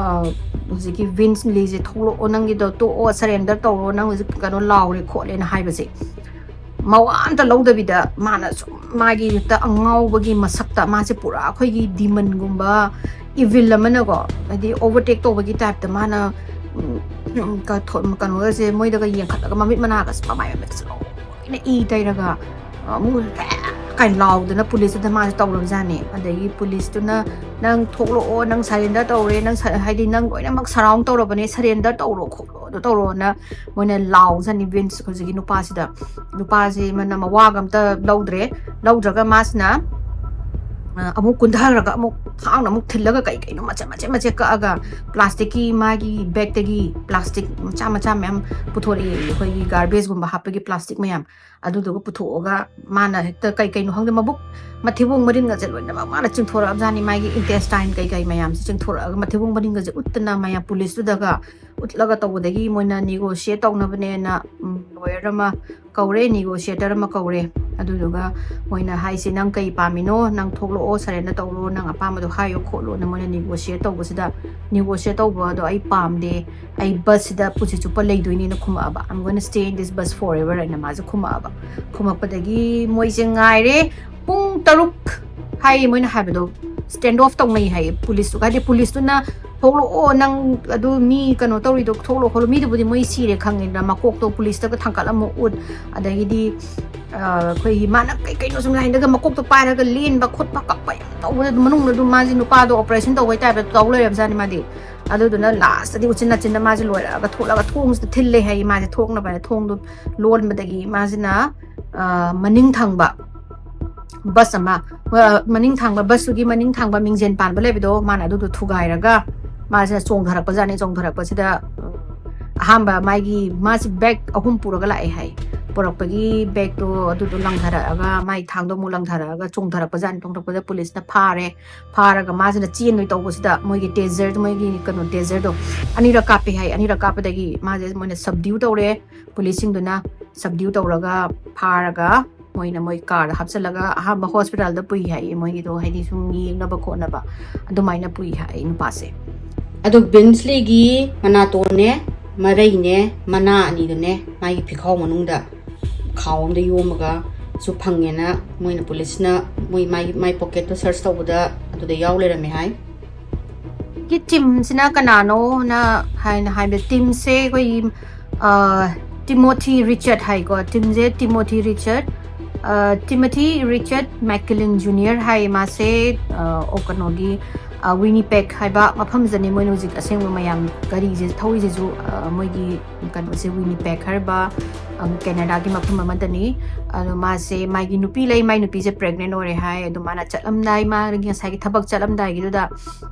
ꯍꯧꯖꯤꯛꯀꯤ ꯚꯤꯟꯁ ꯂꯤꯁꯦ, "ꯊꯣꯛꯂꯛꯑꯣ, ꯅꯪꯒꯤꯗꯣ ꯇꯣꯛꯑꯣ, ꯁꯔꯦꯟꯗꯔ ꯇꯧꯔꯣ, ꯅꯪ ꯍꯧꯖꯤꯛ ꯀꯩꯅꯣ ꯂꯥꯎꯔꯦ ꯈꯣꯠꯂꯦꯅ" ꯍꯥꯏꯕꯁꯦ ꯃꯋꯥ ꯑꯝꯇ ꯂꯧꯗꯕꯤꯗ ꯃꯥꯅ ꯁꯨꯝ ꯃꯥꯒꯤ ꯍꯦꯛꯇ ꯑꯉꯥꯎꯕꯒꯤ ꯃꯁꯛꯇ ꯃꯥꯁꯦ ꯄꯨꯔꯥ ꯑꯩꯈꯣꯏꯒꯤ ꯗꯤꯃꯟꯒꯨꯝꯕ, ꯏꯚꯤꯜ ꯑꯃꯅꯀꯣ, ꯍꯥꯏꯗꯤ ꯑꯣꯚꯔꯇꯦꯛ ꯇꯧꯕꯒꯤ ꯇꯥꯏꯞꯇ ꯃꯥꯅ, ꯎꯝ, ꯀ-, ꯊꯣ-, ꯀꯩꯅꯣꯒꯁꯦ ꯃꯣꯏꯗꯒ ꯌꯦꯡꯈꯠꯂꯒ ꯃꯃꯤꯠ ꯃꯅꯥꯒꯁꯦ ꯃꯃꯥꯏ ꯃꯃꯤꯠꯁꯦ ꯂꯣꯏꯅ ꯏ ꯇꯩꯔꯒ, ꯑ, ꯑꯃꯨꯛ ꯔꯦ-, ꯀꯥꯏꯅ ꯂꯥꯎꯗꯅ ꯄꯨꯂꯤꯁꯇꯨꯗ ꯃꯥꯁꯦ ꯇꯧꯔꯕꯖꯥꯠꯅꯤ꯫ ꯑꯗꯒꯤ ꯄꯨꯂꯤꯁꯇꯨꯅ, "ꯅꯪ ꯊꯣꯛꯂꯛꯑꯣ, ꯅꯪ ꯁꯔꯦꯟꯗꯔ ꯇꯧꯔꯦ, ꯅꯪ ꯁ-, ꯍꯥꯏꯗꯤ ꯅꯪ ꯂꯣꯏꯅꯃꯛ ꯁꯔꯥꯎꯟ ꯇꯧꯔꯕꯅꯦ, ꯁꯔꯦꯟꯗꯔ ꯇꯧꯔꯣ ꯈꯣꯠꯂꯣ, ꯑꯗꯨ ꯇꯧꯔꯣꯅ" ꯃꯣꯏꯅ ꯂꯥꯎꯖꯥꯠꯅꯤ ꯚꯤꯟꯁ ꯍꯧꯖꯤꯛꯀꯤ ꯅꯨꯄꯥꯁꯤꯗ꯫ ꯅꯨꯄꯥꯁꯤ ꯃꯅ ꯃꯋꯥꯒ ꯑꯝꯇ ꯂꯧꯗ꯭ꯔꯦ꯫ ꯂꯧꯗ꯭ꯔꯒ ꯃꯥꯁꯤꯅ, ꯑ, ꯑꯃꯨꯛ ꯀꯨꯟꯊꯈ꯭ꯔꯒ ꯑꯃꯨꯛ ꯊꯥꯡꯅ ꯑꯃꯨꯛ ꯊꯤꯜꯂꯒ ꯀꯩ ꯀꯩꯅꯣ ꯃꯆꯦꯠ ꯃꯆꯦꯠ ꯃꯆꯦꯠ ꯀꯛꯑꯒ ꯄ꯭ꯂꯥꯁꯇꯤꯛꯀꯤ ꯃꯥꯒꯤ ꯕꯦꯛꯇꯒꯤ ꯄ꯭ꯂꯥꯁꯇꯤꯛ ꯃꯆꯥ ꯃꯆꯥ ꯃꯌꯥꯝ ꯄꯨꯊꯣꯔꯛꯑꯦ, ꯑꯩꯈꯣꯏꯒꯤ ꯒꯥꯔꯕꯦꯖꯀꯨꯝꯕ ꯍꯥꯞꯄꯒꯤ ꯄ꯭ꯂꯥꯁꯇꯤꯛ ꯃꯌꯥꯝ꯫ ꯑꯗꯨꯗꯨꯒ ꯄꯨꯊꯣꯛꯑꯒ ꯃꯥꯅ ꯍꯦꯛꯇ ꯀꯩ ꯀꯩꯅꯣ ꯈꯪꯗꯦ, ꯃꯕꯨꯛ, ꯃꯊꯤꯕꯣꯡ ꯃꯔꯤꯟꯒꯁꯦ ꯂꯣꯏꯅꯃꯛ ꯃꯥꯅ ꯆꯤꯡꯊꯣꯔꯛꯑꯕꯖꯥꯠꯅꯤ, ꯃꯥꯒꯤ intestine ꯀꯩ ꯀꯩ ꯃꯌꯥꯝꯁꯦ ꯆꯤꯡꯊꯣꯔꯛꯑꯒ ꯃꯊꯤꯕꯣꯡ ꯃꯔꯤꯟꯒꯁꯦ ꯎꯠꯇꯅ ꯃꯌꯥꯝ ꯄꯨꯂꯤꯁꯇꯨꯗꯒ ꯎꯠꯂꯒ ꯇꯧꯕꯗꯒꯤ ꯃꯣꯏꯅ negotiate ꯇꯧꯅꯕꯅꯦꯅ, ꯎꯝ, lawyer ꯑꯃ ꯀꯧꯔꯦ, negotiator ꯑꯃ ꯀꯧꯔꯦ꯫ ꯑꯗꯨꯗꯨꯒ ꯃꯣꯏꯅ ꯍꯥꯏꯁꯦ, "ꯅꯪ ꯀꯩ ꯄꯥꯝꯃꯤꯅꯣ? ꯅꯪ ꯊꯣꯛꯂꯛꯑꯣ, ꯁꯔꯦꯟꯗꯔ ꯇꯧꯔꯣ, ꯅꯪ ꯑꯄꯥꯝꯕꯗꯣ ꯍꯥꯏꯌꯣ ꯈꯣꯠꯂꯣꯅ" ꯃꯣꯏꯅ negotiate ꯇꯧꯕꯁꯤꯗ, "Negotiate ꯇꯧꯕꯗꯣ ꯑꯩ ꯄꯥꯝꯗꯦ, ꯑꯩ ꯕꯁꯁꯤꯗ ꯄꯨꯟꯁꯤ ꯆꯨꯞꯄ ꯂꯩꯗꯣꯏꯅꯦꯅ" ꯈꯨꯝꯃꯛꯑꯕ꯫ "I'm gonna stay in this bus forever" ꯍꯥꯏꯅ ꯃꯥꯁꯦ ꯈꯨꯝꯃꯛꯑꯕ꯫ ꯈꯨꯝꯃꯛꯄꯗꯒꯤ ꯃꯣꯏꯁꯦ ꯉꯥꯏꯔꯦ꯫ ꯄꯨꯡ ꯇꯔꯨꯛ ꯍꯥꯏꯌꯦ ꯃꯣꯏꯅ ꯍꯥꯏꯕꯗꯣ, stand off ꯇꯧꯅꯩ ꯍꯥꯏꯌꯦ ꯄꯨꯂꯤꯁꯇꯨꯒ꯫ ꯍꯥꯏꯗꯤ ꯄꯨꯂꯤꯁꯇꯨꯅ, "ꯊꯣꯛꯂꯛꯑꯣ, ꯅꯪ ꯑꯗꯨ ꯃꯤ ꯀꯩꯅꯣ ꯇꯧꯔꯤꯗꯣ ꯊꯣꯛꯂꯛꯑꯣ ꯈꯣꯠꯂꯣ", ꯃꯤꯗꯨꯕꯨꯗꯤ ꯃꯣꯏ ꯁꯤꯔꯦ ꯈꯪꯉꯦꯗꯅ, ꯃꯀꯣꯛꯇꯣ ꯄꯨꯂꯤꯁꯇꯒ ꯊꯥꯡꯀꯠꯂꯝꯃ ꯎꯠ, ꯑꯗꯒꯤꯗꯤ, ꯑ, ꯑꯩꯈꯣꯏꯒꯤ ꯃꯥꯅ ꯀꯩ ꯀꯩꯅꯣ ꯁꯨꯝ ꯍꯥꯏꯅꯒ ꯃꯀꯣꯛꯇꯣ ꯄꯥꯏꯔꯒ ꯂꯦꯟꯕ ꯈꯣꯠꯄ ꯀꯛꯄ ꯌꯥꯝ ꯇꯧꯕꯗ, ꯃꯅꯨꯡꯗ ꯑꯗꯨꯝ ꯃꯥꯁꯦ ꯅꯨꯄꯥꯗꯣ operation ꯇꯧꯕꯩ type ꯇ ꯇꯧ ꯂꯩꯔꯕꯖꯥꯠꯅꯤ ꯃꯥꯗꯤ꯫ ꯑꯗꯨꯗꯨꯅ last ꯇꯗꯤ ꯎꯆꯤꯟ ꯅꯥꯆꯤꯟꯅ ꯃꯥꯁꯦ ꯂꯣꯏꯔꯛꯑꯒ ꯊꯣꯛꯂꯒ ꯊꯣꯡꯁꯤꯗ ꯊꯤꯜꯂꯦ ꯍꯥꯏꯌꯦ꯫ ꯃꯥꯁꯦ ꯊꯣꯛꯅꯕ ꯍꯥꯏꯅ ꯊꯣꯡꯗꯣ ꯂꯣꯟꯕꯗꯒꯤ ꯃꯥꯁꯤꯅ, ꯑ, ꯃꯅꯤꯡ ꯊꯪꯕ ꯕꯁ ꯑꯃ, ꯑ, ꯃꯅꯤꯡ ꯊꯪꯕ, ꯕꯁꯇꯨꯒꯤ ꯃꯅꯤꯡ ꯊꯪꯕ ꯃꯤꯡꯖꯦꯜ ꯄꯥꯟꯕ ꯂꯩꯕꯗꯣ, ꯃꯥꯅ ꯑꯗꯨꯗꯣ ꯊꯨꯒꯥꯏꯔꯒ ꯃꯥꯁꯤꯅ ꯆꯣꯡꯊꯔꯛꯄꯖꯥꯠꯅꯤ꯫ ꯆꯣꯡꯊꯔꯛꯄꯁꯤꯗ, ꯎꯝ, ꯑꯍꯥꯟꯕ ꯃꯥꯒꯤ, ꯃꯥꯁꯤ ꯕꯦꯒ ꯑꯍꯨꯝ ꯄꯨꯔꯒ ꯂꯥꯛꯑꯦ ꯍꯥꯏ꯫ ꯄꯨꯔꯛꯄꯒꯤ ꯕꯦꯒꯇꯣ ꯑꯗꯨꯗꯣ ꯂꯪꯊꯔꯛꯑꯒ, ꯃꯥꯒꯤ ꯊꯥꯡꯗꯣ ꯑꯃꯨꯛ ꯂꯪꯊꯔꯛꯑꯒ ꯆꯣꯡꯊꯔꯛꯄꯖꯥꯠꯅꯤ꯫ ꯆꯣꯡꯊꯔꯛꯄꯗ ꯄꯨꯂꯤꯁꯅ ꯐꯥꯔꯦ꯫ ꯐꯥꯔꯒ ꯃꯥꯁꯤꯅ ꯆꯦꯟꯗꯣꯏ ꯇꯧꯕꯁꯤꯗ ꯃꯣꯏꯒꯤ ꯇꯦꯖꯔ, ꯃꯣꯏꯒꯤ ꯀꯩꯅꯣ, ꯇꯦꯖꯔꯗꯣ ꯑꯅꯤꯔꯛ ꯀꯥꯞꯄꯦ ꯍꯥꯏ꯫ ꯑꯅꯤꯔꯛ ꯀꯥꯞꯄꯗꯒꯤ ꯃꯥꯁꯦ ꯃꯣꯏꯅ subdue ꯇꯧꯔꯦ꯫ ꯄꯨꯂꯤꯁꯁꯤꯡꯗꯨꯅ subdue ꯇꯧꯔꯒ ꯐꯥꯔꯒ ꯃꯣꯏꯅ ꯃꯣꯏ ꯀꯥꯔꯗ ꯍꯥꯞꯆꯤꯜꯂꯒ ꯑꯍꯥꯟꯕ ꯍꯣꯁꯄꯤꯇꯥꯜꯗ ꯄꯨꯏ ꯍꯥꯏꯌꯦ, ꯃꯣꯏꯒꯤꯗꯣ ꯍꯥꯏꯗꯤ ꯁꯨꯝ ꯌꯦꯡꯅꯕ ꯈꯣꯠꯅꯕ ꯑꯗꯨꯃꯥꯏꯅ ꯄꯨꯏ ꯍꯥꯏ ꯅꯨꯄꯥꯁꯦ꯫ ꯑꯗꯣ ꯕꯤꯟꯁꯂꯤꯒꯤ ꯃꯅꯥꯇꯣꯟꯅꯦ, ꯃꯔꯩꯅꯦ, ꯃꯅꯥ ꯑꯅꯤꯗꯨꯅꯦ ꯃꯥꯒꯤ ꯐꯤꯈꯥꯎ ꯃꯅꯨꯡꯗ ꯈꯥꯎ ꯑꯃꯗ ꯌꯣꯝꯃꯒꯁꯨ ꯐꯪꯉꯦꯅ ꯃꯣꯏꯅ, ꯄꯨꯂꯤꯁꯅ ꯃꯣꯏ ꯃꯥꯒꯤ, ꯃꯥꯏ ꯄꯣꯀꯦꯠꯇꯣ ꯁꯔꯆ ꯇꯧꯕꯗ ꯑꯗꯨꯗ ꯌꯥꯎ ꯂꯩꯔꯝꯃꯦ ꯍꯥꯏ꯫ ꯒꯤ ꯇꯤꯝꯁꯤꯅ ꯀꯅꯥꯅꯣꯅ ꯍꯥꯏꯅ ꯍꯥꯏꯕꯗ, ꯇꯤꯝꯁꯦ ꯑꯩꯈꯣꯏꯒꯤ, ꯑ, ꯇꯤꯃꯣꯊꯤ ꯔꯤꯆꯔꯠ ꯍꯥꯏꯀꯣ꯫ ꯇꯤꯝꯁꯦ Timothy Richard, Timothy Richard McKellen Junior ꯍꯥꯏ, ꯃꯥꯁꯦ ꯑ, ꯑꯣ, ꯀꯩꯅꯣꯒꯤ, ꯋꯤꯅꯤꯄꯦꯛ ꯍꯥꯏꯕ ꯃꯐꯝꯁꯤꯗꯅꯤ ꯃꯣꯏꯅ ꯍꯧꯖꯤꯛ ꯑꯁꯦꯡꯕ ꯃꯌꯥꯝ ꯒꯥꯔꯤꯁꯦ ꯊꯧꯔꯤꯁꯤꯁꯨ, ꯑ, ꯃꯣꯏꯒꯤ ꯀꯩꯅꯣꯁꯦ, ꯋꯤꯅꯤꯄꯦꯛ ꯍꯥꯏꯔꯤꯕ, ꯑ, ꯀꯦꯅꯦꯗꯥꯒꯤ ꯃꯐꯝ ꯑꯃꯗꯅꯤ꯫ ꯑꯗꯣ ꯃꯥꯁꯦ, ꯃꯥꯒꯤ ꯅꯨꯄꯤ ꯂꯩ, ꯃꯥꯏ ꯅꯨꯄꯤꯁꯦ ꯄ꯭ꯔꯦꯒꯅꯦꯟ ꯑꯣꯏꯔꯦ ꯍꯥꯏ꯫ ꯑꯗꯣ ꯃꯥꯅ ꯆꯠꯂꯝꯗꯥꯏ, ꯃꯥꯒꯤ ꯉꯁꯥꯏꯒꯤ ꯊꯕꯛ ꯆꯠꯂꯝꯗꯥꯏꯒꯤꯗꯨꯗ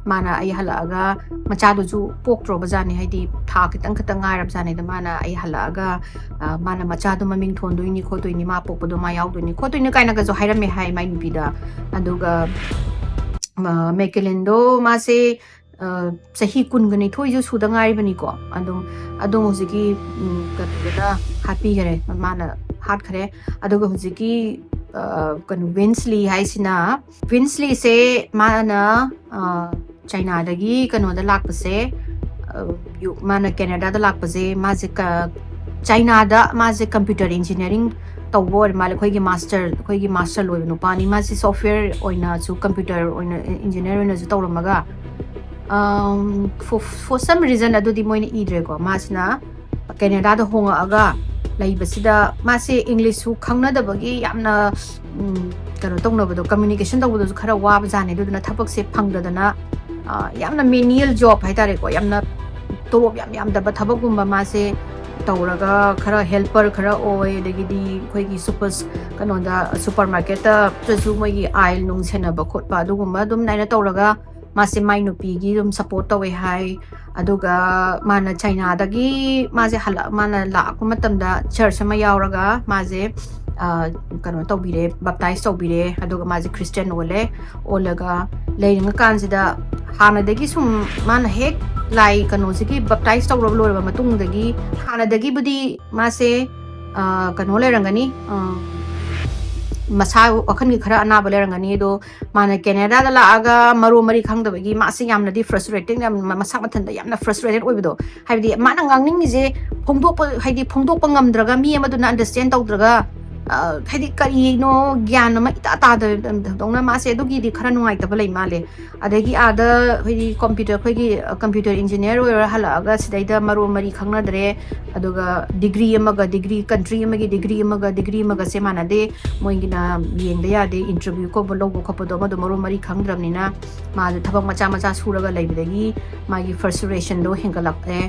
ꯃꯥꯅ ꯑꯩ ꯍꯜꯂꯛꯑꯒ, ꯃꯆꯥꯗꯨꯁꯨ ꯄꯣꯛꯇ꯭ꯔꯣꯕꯖꯥꯠꯅꯤ, ꯍꯥꯏꯗꯤ ꯊꯥ ꯈꯤꯇꯪ ꯈꯤꯇꯪ ꯉꯥꯏꯔꯕꯖꯥꯠꯅꯤ꯫ ꯑꯗ ꯃꯥꯅ ꯑꯩ ꯍꯜꯂꯛꯑꯒ, ꯑ, ꯃꯥꯅ ꯃꯆꯥꯗꯣ ꯃꯃꯤꯡ ꯊꯣꯟꯗꯣꯏꯅꯤ ꯈꯣꯠꯇꯣꯏꯅꯤ, ꯃꯥ ꯄꯣꯛꯄꯗꯣ ꯃꯥ ꯌꯥꯎꯗꯣꯏꯅꯤ ꯈꯣꯠꯇꯣꯏꯅꯤ ꯀꯥꯏꯅꯒꯁꯨ ꯍꯥꯏꯔꯝꯃꯦ ꯍꯥꯏ ꯃꯥꯏ ꯅꯨꯄꯤꯗ꯫ ꯑꯗꯨꯒ, ꯑ, ꯃꯦꯀꯦꯂꯤꯟꯗꯣ ꯃꯥꯁꯦ, ꯑ, ꯆꯍꯤ ꯀꯨꯟꯒ ꯅꯤꯊꯣꯏꯁꯨ ꯁꯨꯗ ꯉꯥꯏꯔꯤꯕꯅꯤꯀꯣ꯫ ꯑꯗꯨꯝ, ꯑꯗꯨꯝ ꯍꯧꯖꯤꯛꯀꯤ, ꯎꯝ, ꯀꯩꯅꯣꯗꯨꯅ ꯍꯥꯠꯄꯤꯈꯔꯦ, ꯃꯥꯅ ꯍꯥꯠꯈꯔꯦ꯫ ꯑꯗꯨꯒ ꯍꯧꯖꯤꯛꯀꯤ, ꯑ, ꯀꯩꯅꯣ, ꯋꯤꯟꯁꯂꯤ ꯍꯥꯏꯁꯤꯅ, ꯋꯤꯟꯁꯂꯤꯁꯦ ꯃꯥꯅ, ꯑ, ꯆꯥꯏꯅꯥꯗꯒꯤ ꯀꯩꯅꯣꯗ ꯂꯥꯛꯄꯁꯦ, ꯑ, ꯌꯨ-, ꯃꯥꯅ ꯀꯦꯅꯦꯗꯥꯗ ꯂꯥꯛꯄꯁꯦ, ꯃꯥꯁꯦ ꯀ-, ꯆꯥꯏꯅꯥꯗ ꯃꯥꯁꯦ computer engineering ꯇꯧꯕ ꯑꯣꯏꯔ ꯃꯥꯜꯂꯦ꯫ ꯑꯩꯈꯣꯏꯒꯤ ꯃꯥꯁꯇꯔ, ꯑꯩꯈꯣꯏꯒꯤ ꯃꯥꯁꯇꯔ ꯂꯣꯏꯕ ꯅꯨꯄꯥꯅꯤ꯫ ꯃꯥꯁꯦ software ꯑꯣꯏꯅꯁꯨ, computer ꯑꯣꯏꯅ, engineer ꯑꯣꯏꯅꯁꯨ ꯇꯧꯔꯝꯃꯒ, ꯑꯝ, for, for some reason ꯑꯗꯨꯗꯤ ꯃꯣꯏꯅ ꯏꯗ꯭ꯔꯦꯀꯣ꯫ ꯃꯥꯁꯤꯅ ꯀꯦꯅꯦꯗꯥꯗ ꯍꯣꯡꯉꯛꯑꯒ ꯂꯩꯕꯁꯤꯗ ꯃꯥꯁꯦ ꯏꯪꯂꯤꯁꯁꯨ ꯈꯪꯅꯗꯕꯒꯤ ꯌꯥꯝꯅ, ꯎꯝ, ꯀꯩꯅꯣ ꯇꯧꯅꯕꯗꯣ, communication ꯇꯧꯕꯗꯁꯨ ꯈꯔ ꯋꯥꯕ ꯖꯥꯠꯅꯦ꯫ ꯑꯗꯨꯗꯨꯅ ꯊꯕꯛꯁꯦ ꯐꯪꯗꯗꯅ, ꯑ, ꯌꯥꯝꯅ menial job ꯍꯥꯏꯇꯥꯔꯦꯀꯣ, ꯌꯥꯝꯅ ꯇꯣꯂꯣꯞ ꯌꯥꯝ ꯌꯥꯝꯗꯕ ꯊꯕꯛꯀꯨꯝꯕ ꯃꯥꯁꯦ ꯇꯧꯔꯒ ꯈꯔ helper ꯈꯔ ꯑꯣꯏ, ꯑꯗꯒꯤꯗꯤ ꯑꯩꯈꯣꯏꯒꯤ super, ꯀꯩꯅꯣꯗ, supermarketꯇꯁꯨ ꯃꯣꯏꯒꯤ aisle ꯅꯨꯡ ꯁꯦꯟꯅꯕ ꯈꯣꯠꯄ ꯑꯗꯨꯒꯨꯝꯕ ꯑꯗꯨꯝ ꯑꯗꯨꯃꯥꯏꯅ ꯇꯧꯔꯒ ꯃꯥꯁꯦ ꯃꯥꯏ ꯅꯨꯄꯤꯒꯤ ꯑꯗꯨꯝ support ꯇꯧꯋꯦ ꯍꯥꯏ꯫ ꯑꯗꯨꯒ ꯃꯥꯅ ꯆꯥꯏꯅꯥꯗꯒꯤ ꯃꯥꯁꯦ ꯍꯜꯂꯛ-, ꯃꯥꯅ ꯂꯥꯛꯄ ꯃꯇꯝꯗ church ꯑꯃ ꯌꯥꯎꯔꯒ ꯃꯥꯁꯦ, ꯑ, ꯀꯩꯅꯣ ꯇꯧꯕꯤꯔꯦ, baptize ꯇꯧꯕꯤꯔꯦ, ꯑꯗꯨꯒ ꯃꯥꯁꯦ Christian ꯑꯣꯜꯂꯦ꯫ ꯑꯣꯜꯂꯒ ꯂꯩꯔꯤꯉꯀꯥꯟꯁꯤꯗ ꯍꯥꯟꯅꯗꯒꯤ ꯁꯨꯝ ꯃꯥꯅ ꯍꯦꯛ ꯂꯥꯏ ꯀꯩꯅꯣꯁꯤꯒꯤ baptize ꯇꯧꯔꯕ ꯂꯣꯏꯔꯕ ꯃꯇꯨꯡꯗꯒꯤ ꯍꯥꯟꯅꯗꯒꯤꯕꯨꯗꯤ ꯃꯥꯁꯦ, ꯑ, ꯀꯩꯅꯣ ꯂꯩꯔꯝꯒꯅꯤ, ꯑ, ꯃꯁꯥ ꯋꯥꯈꯜꯒꯤ ꯈꯔ ꯑꯅꯥꯕ ꯂꯩꯔꯝꯒꯅꯤ꯫ ꯑꯗꯣ ꯃꯥꯅ ꯀꯦꯅꯦꯗꯥꯗ ꯂꯥꯛꯑꯒ ꯃꯔꯣꯟ ꯃꯔꯤ ꯈꯪꯗꯕꯒꯤ ꯃꯥꯁꯦ ꯌꯥꯝꯅꯗꯤ frustrated, ꯌꯥꯝ ꯃ-, ꯃꯁꯥ ꯃꯊꯟꯇ ꯌꯥꯝꯅ frustrated ꯑꯣꯏꯕꯗꯣ, ꯍꯥꯏꯕꯗꯤ ꯃꯥꯅ ꯉꯥꯡꯅꯤꯡꯉꯤꯁꯦ ꯐꯣꯡꯗꯣꯛꯄ, ꯍꯥꯏꯗꯤ ꯐꯣꯡꯗꯣꯛꯄ ꯉꯝꯗ꯭ꯔꯒ, ꯃꯤ ꯑꯃꯗꯨꯅ understand ꯇꯧꯗ꯭ꯔꯒ, ꯍꯥꯏꯗꯤ ꯀꯔꯤꯅꯣ ꯒ꯭ꯌꯥꯟ ꯑꯃ ꯏꯇꯥ ꯇꯥꯗꯕꯗꯧꯅ ꯃꯥꯁꯦ ꯑꯗꯨꯒꯤꯗꯤ ꯈꯔ ꯅꯨꯡꯉꯥꯏꯇꯕ ꯂꯩ ꯃꯥꯜꯂꯦ꯫ ꯑꯗꯒꯤ ꯑꯥꯗ ꯍꯥꯏꯗꯤ ꯀꯝꯄ꯭ꯌꯨꯇꯔ, ꯑꯩꯈꯣꯏꯒꯤ ꯀꯝꯄ꯭ꯌꯨꯇꯔ ꯏꯟꯖꯤꯅꯤꯌꯔ ꯑꯣꯏꯔ ꯍꯜꯂꯛꯑꯒ ꯁꯤꯗꯩꯗ ꯃꯔꯣꯟ ꯃꯔꯤ ꯈꯪꯅꯗ꯭ꯔꯦ꯫ ꯑꯗꯨꯒ ꯗꯤꯒ꯭ꯔꯤ ꯑꯃꯒ ꯗꯤꯒ꯭ꯔꯤ, ꯀꯟꯇ꯭ꯔꯤ ꯑꯃꯒꯤ ꯗꯤꯒ꯭ꯔꯤ ꯑꯃꯒ ꯗꯤꯒ꯭ꯔꯤ ꯑꯃꯒꯁꯦ ꯃꯥꯟꯅꯗꯦ꯫ ꯃꯣꯏꯒꯤꯅ ꯌꯦꯡꯗ ꯌꯥꯗꯦ, ꯏꯟꯇꯔꯚ꯭ꯌꯨ ꯀꯧꯕ ꯂꯧꯕ ꯈꯣꯠꯄꯗꯣ ꯑꯃꯗꯣ ꯃꯔꯣꯟ ꯃꯔꯤ ꯈꯪꯗ꯭ꯔꯕꯅꯤꯅ ꯃꯥꯁꯦ ꯊꯕꯛ ꯃꯆꯥ ꯃꯆꯥ ꯁꯨꯔꯒ ꯂꯩꯕꯗꯒꯤ ꯃꯥꯒꯤ ꯐ꯭ꯔꯁꯇ꯭ꯔꯦꯁꯟꯗꯣ ꯍꯦꯟꯒꯠꯂꯛꯑꯦ꯫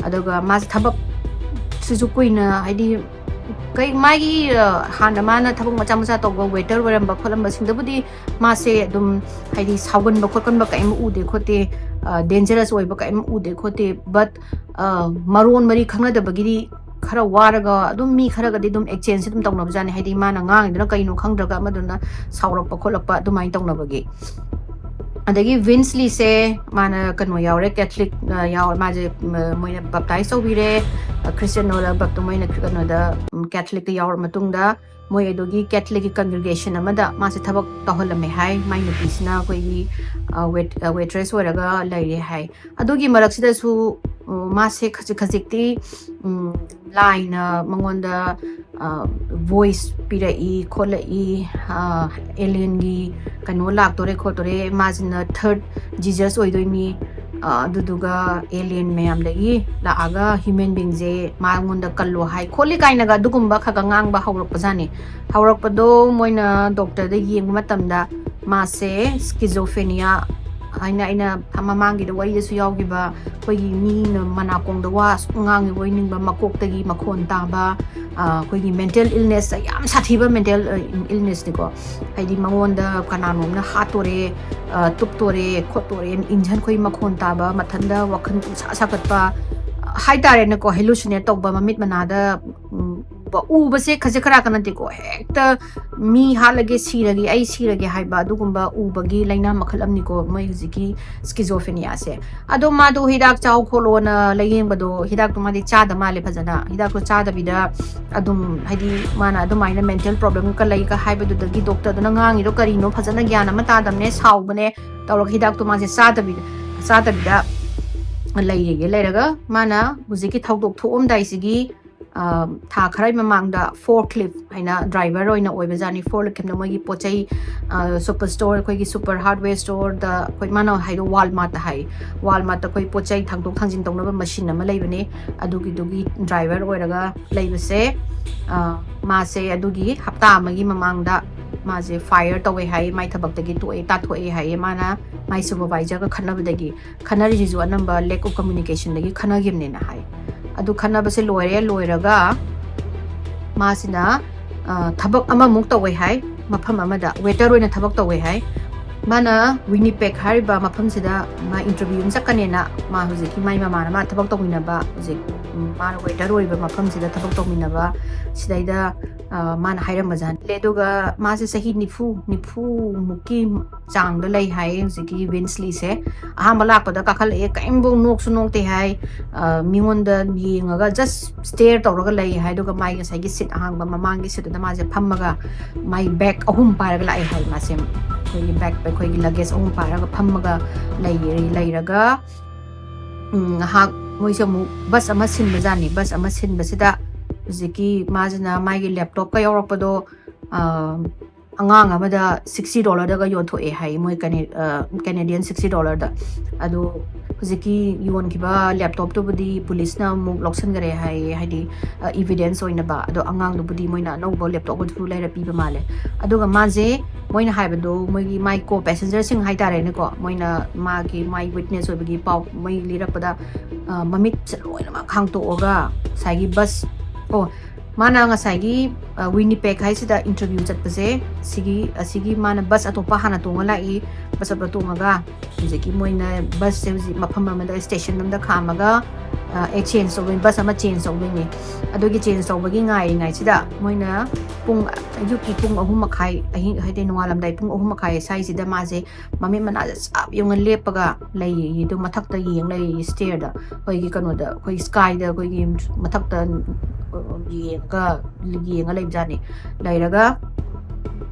ꯑꯗꯨꯒ ꯃꯥꯁꯦ ꯊꯕꯛꯁꯤꯁꯨ ꯀꯨꯏꯅ ꯍꯥꯏꯗꯤ ꯀꯩ ꯃꯥꯒꯤ ꯍꯥꯟꯅ ꯃꯥꯅ ꯊꯕꯛ ꯃꯆꯥ ꯃꯆꯥ ꯇꯧꯕ, ꯋꯦꯇꯔ ꯑꯣꯏꯔꯝꯕ ꯈꯣꯠꯂꯝꯕꯁꯤꯡꯗꯕꯨꯗꯤ ꯃꯥꯁꯦ ꯑꯗꯨꯝ ꯍꯥꯏꯗꯤ ꯁꯥꯎꯒꯟꯕ ꯈꯣꯠꯀꯟꯕ ꯀꯔꯤꯝ ꯎꯗꯦ ꯈꯣꯠꯇꯦ, ꯗꯦꯟꯖꯔꯁ ꯑꯣꯏꯕ ꯀꯔꯤꯝ ꯎꯗꯦ ꯈꯣꯠꯇꯦ꯫ ꯕꯠ ꯃꯔꯣꯟ ꯃꯔꯤ ꯈꯪꯅꯗꯕꯒꯤꯗꯤ ꯈꯔ ꯋꯥꯔꯒ ꯑꯗꯨꯝ ꯃꯤ ꯈꯔꯒꯗꯤ ꯑꯗꯨꯝ ꯑꯦꯛꯆꯦꯟꯖ ꯑꯗꯨꯝ ꯇꯧꯅꯕꯖꯥꯠꯅꯤ꯫ ꯍꯥꯏꯗꯤ ꯃꯥꯅ ꯉꯥꯡꯉꯤꯗꯨꯅ ꯀꯩꯅꯣ ꯈꯪꯗ꯭ꯔꯒ ꯑꯃꯗꯨꯅ ꯁꯥꯎꯔꯛꯄ ꯈꯣꯠꯂꯛꯄ ꯑꯗꯨꯃꯥꯏꯅ ꯇꯧꯅꯕꯒꯤ꯫ ꯑꯗꯒꯤ ꯚꯤꯟꯁ ꯂꯤꯁꯦ ꯃꯥꯅ ꯀꯩꯅꯣ ꯌꯥꯎꯔꯦ, ꯀꯦꯊꯂꯤꯛ ꯌꯥꯎꯔꯦ꯫ ꯃꯥꯁꯦ ꯃꯣꯏꯅ ꯕꯞꯇꯥꯏꯁ ꯇꯧꯕꯤꯔꯦ꯫ ꯈ꯭ꯔꯤꯁꯇꯤꯌꯥꯟ ꯑꯣꯏꯔꯒ ꯕꯞꯇ ꯃꯣꯏꯅ ꯀꯩꯅꯣꯗ ꯀꯦꯊꯂꯤꯛꯇ ꯌꯥꯎꯔ ꯃꯇꯨꯡꯗ ꯃꯣꯏ ꯑꯗꯨꯒꯤ ꯀꯦꯊꯂꯤꯛꯀꯤ ꯀꯪꯒ꯭ꯔꯤꯒꯦꯁꯟ ꯑꯃꯗ ꯃꯥꯁꯦ ꯊꯕꯛ ꯇꯧꯍꯜꯂꯝꯃꯦ ꯍꯥꯏ꯫ ꯃꯥꯏ ꯅꯨꯄꯤꯁꯤꯅ ꯑꯩꯈꯣꯏꯒꯤ ꯋꯦꯇ꯭ꯔꯦꯁ ꯑꯣꯏꯔꯒ ꯂꯩꯔꯦ ꯍꯥꯏ꯫ ꯑꯗꯨꯒꯤ ꯃꯔꯛꯁꯤꯗꯁꯨ ꯃꯥꯁꯦ ꯈꯖꯤꯛ ꯈꯖꯤꯛꯇꯤ ꯂꯥꯏꯅ ꯃꯉꯣꯟꯗ ꯚꯣꯏꯁ ꯄꯤꯔꯛꯏ ꯈꯣꯠꯂꯛꯏ, ꯑꯦꯂꯤꯌꯟꯒꯤ ꯀꯩꯅꯣ ꯂꯥꯛꯇꯣꯔꯦ ꯈꯣꯠꯇꯣꯔꯦ, ꯃꯥꯁꯤꯅ ꯊꯔꯠ ꯖꯤꯖꯁ ꯑꯣꯏꯗꯣꯏꯅꯤ, ꯑꯗꯨꯗꯨꯒ ꯑꯦꯂꯤꯌꯟ ꯃꯌꯥꯝꯗꯒꯤ ꯂꯥꯛꯑꯒ ꯍ꯭ꯌꯨꯃꯦꯟ ꯕꯤꯡꯁꯦ ꯃꯉꯣꯟꯗ ꯀꯜꯂꯣ ꯍꯥꯏ ꯈꯣꯠꯂꯤ ꯀꯥꯏꯅꯒ ꯑꯗꯨꯒꯨꯝꯕ ꯈꯔ ꯈꯔ ꯉꯥꯡꯕ ꯍꯧꯔꯛꯄꯖꯥꯠꯅꯤ꯫ ꯍꯧꯔꯛꯄꯗꯣ ꯃꯣꯏꯅ ꯗꯣꯛꯇꯔꯗ ꯌꯦꯡꯕ ꯃꯇꯝꯗ ꯃꯥꯁꯦ ꯁ꯭ꯀꯤꯖꯣꯐ꯭ꯔꯦꯅꯤꯌꯥ ꯍꯥꯏꯅ ꯑꯩꯅ ꯃꯃꯥꯡꯒꯤꯗ ꯋꯥꯔꯤꯗꯁꯨ ꯌꯥꯎꯈꯤꯕ ꯑꯩꯈꯣꯏꯒꯤ ꯃꯤꯅ ꯃꯅꯥꯀꯣꯡꯗ ꯋꯥ ꯑꯁꯨꯛ ꯉꯥꯡꯉꯤꯕꯣꯏ ꯅꯤꯡꯕ, ꯃꯀꯣꯛꯇꯒꯤ ꯃꯈꯣꯟ ꯇꯥꯕ, ꯑꯩꯈꯣꯏꯒꯤ ꯃꯦꯟꯇꯦꯜ ꯏꯜꯅꯦꯁꯇ ꯌꯥꯝ ꯁꯥꯊꯤꯕ ꯃꯦꯟꯇꯦꯜ ꯏꯜꯅꯦꯁꯅꯤꯀꯣ꯫ ꯍꯥꯏꯗꯤ ꯃꯉꯣꯟꯗ ꯀꯅꯥꯅꯣꯝꯅ ꯍꯥꯠꯇꯣꯔꯦ, ꯇꯨꯞꯇꯣꯔꯦ ꯈꯣꯠꯇꯣꯔꯦ, ꯏꯟꯖꯟꯈꯣꯏ ꯃꯈꯣꯟ ꯇꯥꯕ, ꯃꯊꯟꯗ ꯋꯥꯈꯜ ꯄꯨꯡꯁꯥ ꯁꯥꯒꯠꯄ ꯍꯥꯏꯇꯥꯔꯦꯅꯦꯀꯣ, ꯍꯦꯂꯨꯁꯤꯅꯦꯠ ꯇꯧꯕ, ꯃꯃꯤꯠ ꯃꯅꯥꯗ ꯎꯕꯁꯦ ꯈꯖꯤꯛ ꯈꯔ ꯅꯠꯇꯦꯀꯣ, ꯍꯦꯛꯇ ꯃꯤ ꯍꯥꯠꯂꯒꯦ, ꯁꯤꯔꯒꯦ, ꯑꯩ ꯁꯤꯔꯒꯦ ꯍꯥꯏꯕ ꯑꯗꯨꯒꯨꯝꯕ ꯎꯕꯒꯤ ꯂꯥꯏꯅꯥ ꯃꯈꯜ ꯑꯃꯅꯤꯀꯣ ꯃꯣꯏ ꯍꯧꯖꯤꯛꯀꯤ ꯁ꯭ꯀꯤꯖꯣꯐ꯭ꯔꯦꯅꯤꯌꯥꯁꯦ꯫ ꯑꯗꯣ ꯃꯥꯗꯣ ꯍꯤꯗꯥꯛ ꯆꯥꯎ ꯈꯣꯠꯂꯣꯅ ꯂꯥꯏꯌꯦꯡꯕꯗꯣ ꯍꯤꯗꯥꯛꯇꯣ ꯃꯥꯗꯤ ꯆꯥꯗ ꯃꯥꯜꯂꯦ ꯐꯖꯅ꯫ ꯍꯤꯗꯥꯛꯇꯣ ꯆꯥꯗꯕꯤꯗ ꯑꯗꯨꯝ ꯍꯥꯏꯗꯤ ꯃꯥꯅ ꯑꯗꯨꯃꯥꯏꯅ ꯃꯦꯟꯇꯦꯜ ꯄ꯭ꯔꯣꯕ꯭ꯂꯦꯝꯒ ꯂꯩꯒ ꯍꯥꯏꯕꯗꯨꯗꯒꯤ ꯗꯣꯛꯇꯔꯗꯨꯅ ꯉꯥꯡꯉꯤꯗꯣ ꯀꯔꯤꯅꯣ ꯐꯖꯅ ꯒ꯭ꯌꯥꯟ ꯑꯃ ꯇꯥꯗꯕꯅꯦ, ꯁꯥꯎꯕꯅꯦ ꯇꯧꯔꯒ ꯍꯤꯗꯥꯛꯇꯣ ꯃꯥꯁꯦ ꯆꯥꯗꯕꯤꯗ ꯆꯥꯗꯕꯤꯗ ꯂꯩꯔꯤꯒꯦ꯫ ꯂꯩꯔꯒ ꯃꯥꯅ ꯍꯧꯖꯤꯛꯀꯤ ꯊꯧꯗꯣꯛ ꯊꯣꯛꯑꯝꯗꯥꯏꯁꯤꯒꯤ ꯊꯥ ꯈꯔ ꯃꯃꯥꯡꯗ ꯐꯣꯔ ꯀ꯭ꯂꯤꯞ ꯍꯥꯏꯅ ꯗ꯭ꯔꯥꯏꯚꯔ ꯑꯣꯏꯅ ꯑꯣꯏꯕꯖꯥꯠꯅꯤ꯫ ꯐꯣꯔ ꯀ꯭ꯂꯤꯞꯅ ꯃꯣꯏꯒꯤ ꯄꯣꯠ ꯆꯩ ꯁꯨꯄꯔ ꯁ꯭ꯇꯣꯔ, ꯑꯩꯈꯣꯏꯒꯤ ꯁꯨꯄꯔ ꯍꯥꯔꯗꯋꯦꯌꯔ ꯁ꯭ꯇꯣꯔꯗ, ꯑꯩꯈꯣꯏ ꯃꯥꯅ ꯍꯥꯏꯗꯣ ꯋꯥꯜꯃꯥꯔꯠꯇ ꯍꯥꯏ꯫ ꯋꯥꯜꯃꯥꯔꯠꯇ ꯑꯩꯈꯣꯏ ꯄꯣꯠ ꯆꯩ ꯊꯥꯡꯗꯣꯛ ꯊꯥꯡꯖꯤꯟ ꯇꯧꯅꯕ ꯃꯁꯤꯟ ꯑꯃ ꯂꯩꯕꯅꯦ, ꯑꯗꯨꯒꯤꯗꯨꯒꯤ ꯗ꯭ꯔꯥꯏꯚꯔ ꯑꯣꯏꯔꯒ ꯂꯩꯕꯁꯦ꯫ ꯃꯥꯁꯦ ꯑꯗꯨꯒꯤ ꯍꯞꯇꯥ ꯑꯃꯒꯤ ꯃꯃꯥꯡꯗ ꯃꯥꯁꯦ ꯐꯥꯏꯌꯔ ꯇꯧꯋꯦ ꯍꯥꯏ, ꯃꯥꯏ ꯊꯕꯛꯇꯒꯤ ꯇꯣꯛꯑꯦ, ꯇꯥꯊꯣꯛꯑꯦ ꯍꯥꯏꯌꯦ꯫ ꯃꯥꯅ ꯃꯥꯏ ꯁꯨꯄꯔꯚꯥꯏꯖꯔꯒ ꯈꯠꯅꯕꯗꯒꯤ, ꯈꯠꯅꯔꯤꯁꯤꯁꯨ ꯑꯅꯝꯕ lack of communicationꯗꯒꯤ ꯈꯠꯅꯈꯤꯕꯅꯦꯅ ꯍꯥꯏ꯫ ꯑꯗꯨ ꯈꯠꯅꯕꯁꯦ ꯂꯣꯏꯔꯦ꯫ ꯂꯣꯏꯔꯒ ꯃꯥꯁꯤꯅ ꯊꯕꯛ ꯑꯃꯃꯨꯛ ꯇꯧꯋꯦ ꯍꯥꯏ, ꯃꯐꯝ ꯑꯃꯗ ꯋꯦꯇꯔ ꯑꯣꯏꯅ ꯊꯕꯛ ꯇꯧꯋꯦ ꯍꯥꯏ꯫ ꯃꯥꯅ ꯋꯤꯅꯤꯄꯦꯛ ꯍꯥꯏꯔꯤꯕ ꯃꯐꯝꯁꯤꯗ ꯃꯥ ꯏꯟꯇꯔꯚꯤꯌꯨ ꯑꯃ ꯆꯠꯀꯅꯦꯅ, ꯃꯥ ꯍꯧꯖꯤꯛꯀꯤ ꯃꯥꯏ ꯃꯃꯥꯟꯅꯕ, ꯃꯥ ꯊꯕꯛ ꯇꯧꯃꯤꯟꯅꯕ, ꯍꯧꯖꯤꯛ ꯃꯥꯅ ꯋꯦꯇꯔ ꯑꯣꯏꯔꯤꯕ ꯃꯐꯝꯁꯤꯗ ꯊꯕꯛ ꯇꯧꯃꯤꯟꯅꯕ ꯁꯤꯗꯩꯗ ꯃꯥꯅ ꯍꯥꯏꯔꯝꯕꯖꯥꯠꯅꯤ꯫ ꯑꯗꯨꯒ ꯃꯥꯁꯦ ꯆꯍꯤ ꯅꯤꯐꯨ, ꯅꯤꯐꯨ ꯃꯨꯛꯀꯤ ꯆꯥꯡꯗ ꯂꯩ ꯍꯥꯏꯌꯦ ꯍꯧꯖꯤꯛꯀꯤ ꯋꯤꯟꯁꯂꯤꯁꯦ꯫ ꯑꯍꯥꯟꯕ ꯂꯥꯛꯄꯗ ꯀꯥꯈꯠꯂꯛꯑꯦ, ꯀꯔꯤꯝꯐꯧ ꯅꯣꯛꯁꯨ ꯅꯣꯛꯇꯦ ꯍꯥꯏ꯫ ꯃꯤꯉꯣꯟꯗ ꯌꯦꯡꯉꯒ just stare ꯇꯧꯔꯒ ꯂꯩ ꯍꯥꯏ꯫ ꯑꯗꯨꯒ ꯃꯥꯒꯤ ꯉꯁꯥꯏꯒꯤ ꯁꯤꯠ ꯑꯍꯥꯡꯕ ꯃꯃꯥꯡꯒꯤ ꯁꯤꯠꯇꯨꯗ ꯃꯥꯁꯦ ꯐꯝꯃꯒ ꯃꯥꯏ ꯕꯦꯒ ꯑꯍꯨꯝ ꯄꯥꯏꯔꯒ ꯂꯥꯛꯑꯦ ꯍꯥꯏ꯫ ꯃꯥꯁꯦ ꯑꯩꯈꯣꯏꯒꯤ ꯕꯦꯒ, ꯑꯩꯈꯣꯏꯒꯤ ꯂꯒꯦꯖ ꯑꯍꯨꯝ ꯄꯥꯏꯔꯒ ꯐꯝꯃꯒ ꯂꯩꯔꯦ꯫ ꯂꯩꯔꯒ ꯉꯥꯏꯍꯥꯛ ꯃꯣꯏꯁꯦ ꯑꯃꯨꯛ ꯕꯁ ꯑꯃ ꯁꯤꯟꯕꯖꯥꯠꯅꯤ꯫ ꯕꯁ ꯑꯃ ꯁꯤꯟꯕꯁꯤꯗ ꯍꯧꯖꯤꯛꯀꯤ ꯃꯥꯁꯤꯅ ꯃꯥꯒꯤ ꯂꯦꯞꯇꯣꯞꯀ ꯌꯥꯎꯔꯛꯄꯗꯣ ꯑꯉꯥꯡ ꯑꯃꯗ ꯁꯤꯛꯁꯇꯤ ꯗꯣꯂꯔꯗꯒ ꯌꯣꯟꯊꯣꯛꯑꯦ ꯍꯥꯏ, ꯃꯣꯏ ꯀꯦꯅꯦꯗꯤꯌꯟ ꯁꯤꯛꯁꯇꯤ ꯗꯣꯂꯔꯗ꯫ ꯑꯗꯣ ꯍꯧꯖꯤꯛꯀꯤ ꯌꯣꯟꯈꯤꯕ ꯂꯦꯞꯇꯣꯞꯇꯨꯕꯨꯗꯤ ꯄꯨꯂꯤꯁꯅ ꯑꯃꯨꯛ ꯂꯧꯁꯤꯟꯈꯔꯦ ꯍꯥꯏꯌꯦ, ꯍꯥꯏꯗꯤ ꯏꯚꯤꯗꯦꯟꯁ ꯑꯣꯏꯅꯕ꯫ ꯑꯗꯣ ꯑꯉꯥꯡꯗꯨꯕꯨꯗꯤ ꯃꯣꯏꯅ ꯑꯅꯧꯕ ꯂꯦꯞꯇꯣꯞ ꯑꯗꯨ ꯂꯩꯔ ꯄꯤꯕ ꯃꯥꯜꯂꯦ꯫ ꯑꯗꯨꯒ ꯃꯥꯁꯦ ꯃꯣꯏꯅ ꯍꯥꯏꯕꯗꯣ, ꯃꯣꯏꯒꯤ ꯃꯥꯏ ꯀꯣ ꯄꯦꯁꯦꯟꯖꯔꯁꯤꯡ ꯍꯥꯏꯇꯥꯔꯦꯅꯦꯀꯣ, ꯃꯣꯏꯅ ꯃꯥꯒꯤ ꯃꯥꯏ ꯋꯤꯠꯅꯦꯁ ꯑꯣꯏꯕꯒꯤ ꯄꯥꯎ ꯃꯣꯏ ꯂꯤꯔꯛꯄꯗ, ꯃꯃꯤꯠꯁꯦ ꯂꯣꯏꯅꯃꯛ ꯍꯥꯡꯇꯣꯛꯑꯒ ꯉꯁꯥꯏꯒꯤ ꯕꯁ, ꯑꯣ, ꯃꯥꯅ ꯉꯁꯥꯏꯒꯤ ꯋꯤꯅꯤꯄꯦꯛ ꯍꯥꯏꯁꯤꯗ ꯏꯟꯇꯔꯚꯤꯌꯨ ꯆꯠꯄꯁꯦ, ꯁꯤꯒꯤ, ꯑꯁꯤꯒꯤ ꯃꯥꯅ ꯕꯁ ꯑꯇꯣꯞꯄ ꯍꯥꯟꯅ ꯇꯣꯡꯉ ꯂꯥꯛꯏ꯫ ꯕꯁ ꯑꯇꯣꯞꯄ ꯇꯣꯡꯉꯒ ꯍꯧꯖꯤꯛꯀꯤ ꯃꯣꯏꯅ ꯕꯁꯁꯦ ꯍꯧꯖꯤꯛ ꯃꯐꯝ ꯑꯃꯗ, ꯁ꯭ꯇꯦꯁꯟ ꯑꯃꯗ ꯈꯥꯝꯃꯒ ꯑꯦꯛꯁꯆꯦꯟꯖ ꯇꯧꯗꯣꯏꯅꯤ, ꯕꯁ ꯑꯃ ꯆꯦꯟꯖ ꯇꯧꯗꯣꯏꯅꯤ꯫ ꯑꯗꯨꯒꯤ ꯆꯦꯟꯖ ꯇꯧꯕꯒꯤ ꯉꯥꯏꯔꯤꯉꯩꯁꯤꯗ ꯃꯣꯏꯅ ꯄꯨꯡ, ꯑꯌꯨꯛꯀꯤ ꯄꯨꯡ ꯑꯍꯨꯝ ꯃꯈꯥꯏ, ꯑꯍꯤꯡ ꯍꯥꯏꯗꯤ ꯅꯣꯡꯉꯥꯜꯂꯝꯗꯥꯏ ꯄꯨꯡ ꯑꯍꯨꯝ ꯃꯈꯥꯏ ꯁ꯭ꯋꯥꯏꯁꯤꯗ ꯃꯥꯁꯦ ꯃꯃꯤꯠ ꯃꯅꯥꯁꯦ ꯆꯞ ꯌꯨꯡꯉ ꯂꯦꯞꯄꯒ ꯂꯩꯌꯦ꯫ ꯑꯗꯨ ꯃꯊꯛꯇ ꯌꯦꯡ ꯂꯩꯌꯦ, ꯁ꯭ꯇꯦꯌꯔꯗ, ꯑꯩꯈꯣꯏꯒꯤ ꯀꯩꯅꯣꯗ, ꯑꯩꯈꯣꯏ ꯁ꯭ꯀꯥꯏꯗ, ꯑꯩꯈꯣꯏꯒꯤ ꯃꯊꯛꯇ ꯌꯦꯡꯉꯒ, ꯌꯦꯡꯉ ꯂꯩꯕꯖꯥꯠꯅꯤ꯫ ꯂꯩꯔꯒ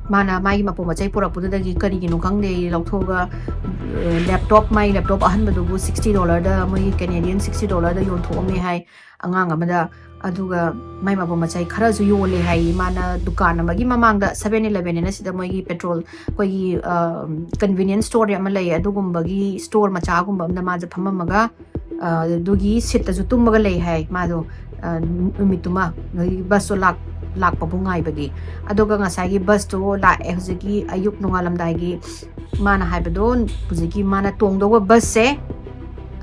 ꯃꯥꯅ ꯃꯥꯒꯤ ꯃꯄꯣ ꯃꯆꯩ ꯄꯨꯔꯛꯄꯗꯨꯗꯒꯤ ꯀꯔꯤꯒꯤꯅꯣ ꯈꯪꯗꯦ, ꯂꯧꯊꯣꯛꯑꯒ ꯂꯦꯞꯇꯣꯞ, ꯃꯥꯒꯤ ꯂꯦꯞꯇꯣꯞ ꯑꯍꯟꯕꯗꯨꯕꯨ ꯁꯤꯛꯁꯇꯤ ꯗꯣꯂꯔꯗ, ꯃꯣꯏꯒꯤ ꯀꯦꯅꯦꯗꯤꯌꯟ ꯁꯤꯛꯁꯇꯤ ꯗꯣꯂꯔꯗ ꯌꯣꯟꯊꯣꯛꯑꯝꯃꯦ ꯍꯥꯏ꯫ ꯑꯉꯥꯡ ꯑꯃꯗ ꯑꯗꯨꯒ ꯃꯥꯏ ꯃꯄꯣꯠ ꯃꯆꯩ ꯈꯔꯁꯨ ꯌꯣꯜꯂꯦ ꯍꯥꯏ꯫ ꯃꯥꯅ ꯗꯨꯀꯥꯟ ꯑꯃꯒꯤ ꯃꯃꯥꯡꯗ, ꯁꯚꯦꯟ ꯏꯂꯦꯚꯦꯟ ꯑꯅ ꯁꯤꯗ ꯃꯣꯏꯒꯤ ꯄꯦꯇ꯭ꯔꯣꯜ, ꯑꯩꯈꯣꯏꯒꯤ ꯀꯟꯚꯤꯅꯤꯌꯟꯁ ꯁ꯭ꯇꯣꯔ ꯑꯃ ꯂꯩ, ꯑꯗꯨꯒꯨꯝꯕꯒꯤ ꯁ꯭ꯇꯣꯔ ꯃꯆꯥꯒꯨꯝꯕ ꯑꯃꯗ ꯃꯥꯁꯦ ꯐꯝꯃꯝꯃꯒ, ꯑ, ꯑꯗꯨꯒꯤ ꯁꯤꯠꯇꯁꯨ ꯇꯨꯝꯃꯒ ꯂꯩ ꯍꯥꯏ ꯃꯥꯗꯣ, ꯑ, ꯅꯨꯃꯤꯠꯇꯨꯃ, ꯑꯗꯒꯤ ꯕꯁꯇꯣ ꯂꯥꯛ-, ꯂꯥꯛꯄꯕꯨ ꯉꯥꯏꯕꯒꯤ꯫ ꯑꯗꯨꯒ ꯉꯁꯥꯏꯒꯤ ꯕꯁꯇꯣ ꯂꯥꯛꯑꯦ ꯍꯧꯖꯤꯛꯀꯤ ꯑꯌꯨꯛ ꯅꯣꯡꯉꯥꯜꯂꯝꯗꯥꯏꯒꯤ, ꯃꯥꯅ ꯍꯥꯏꯕꯗꯣ, ꯍꯧꯖꯤꯛꯀꯤ ꯃꯥꯅ ꯇꯣꯡꯗꯧꯕ ꯕꯁꯁꯦ,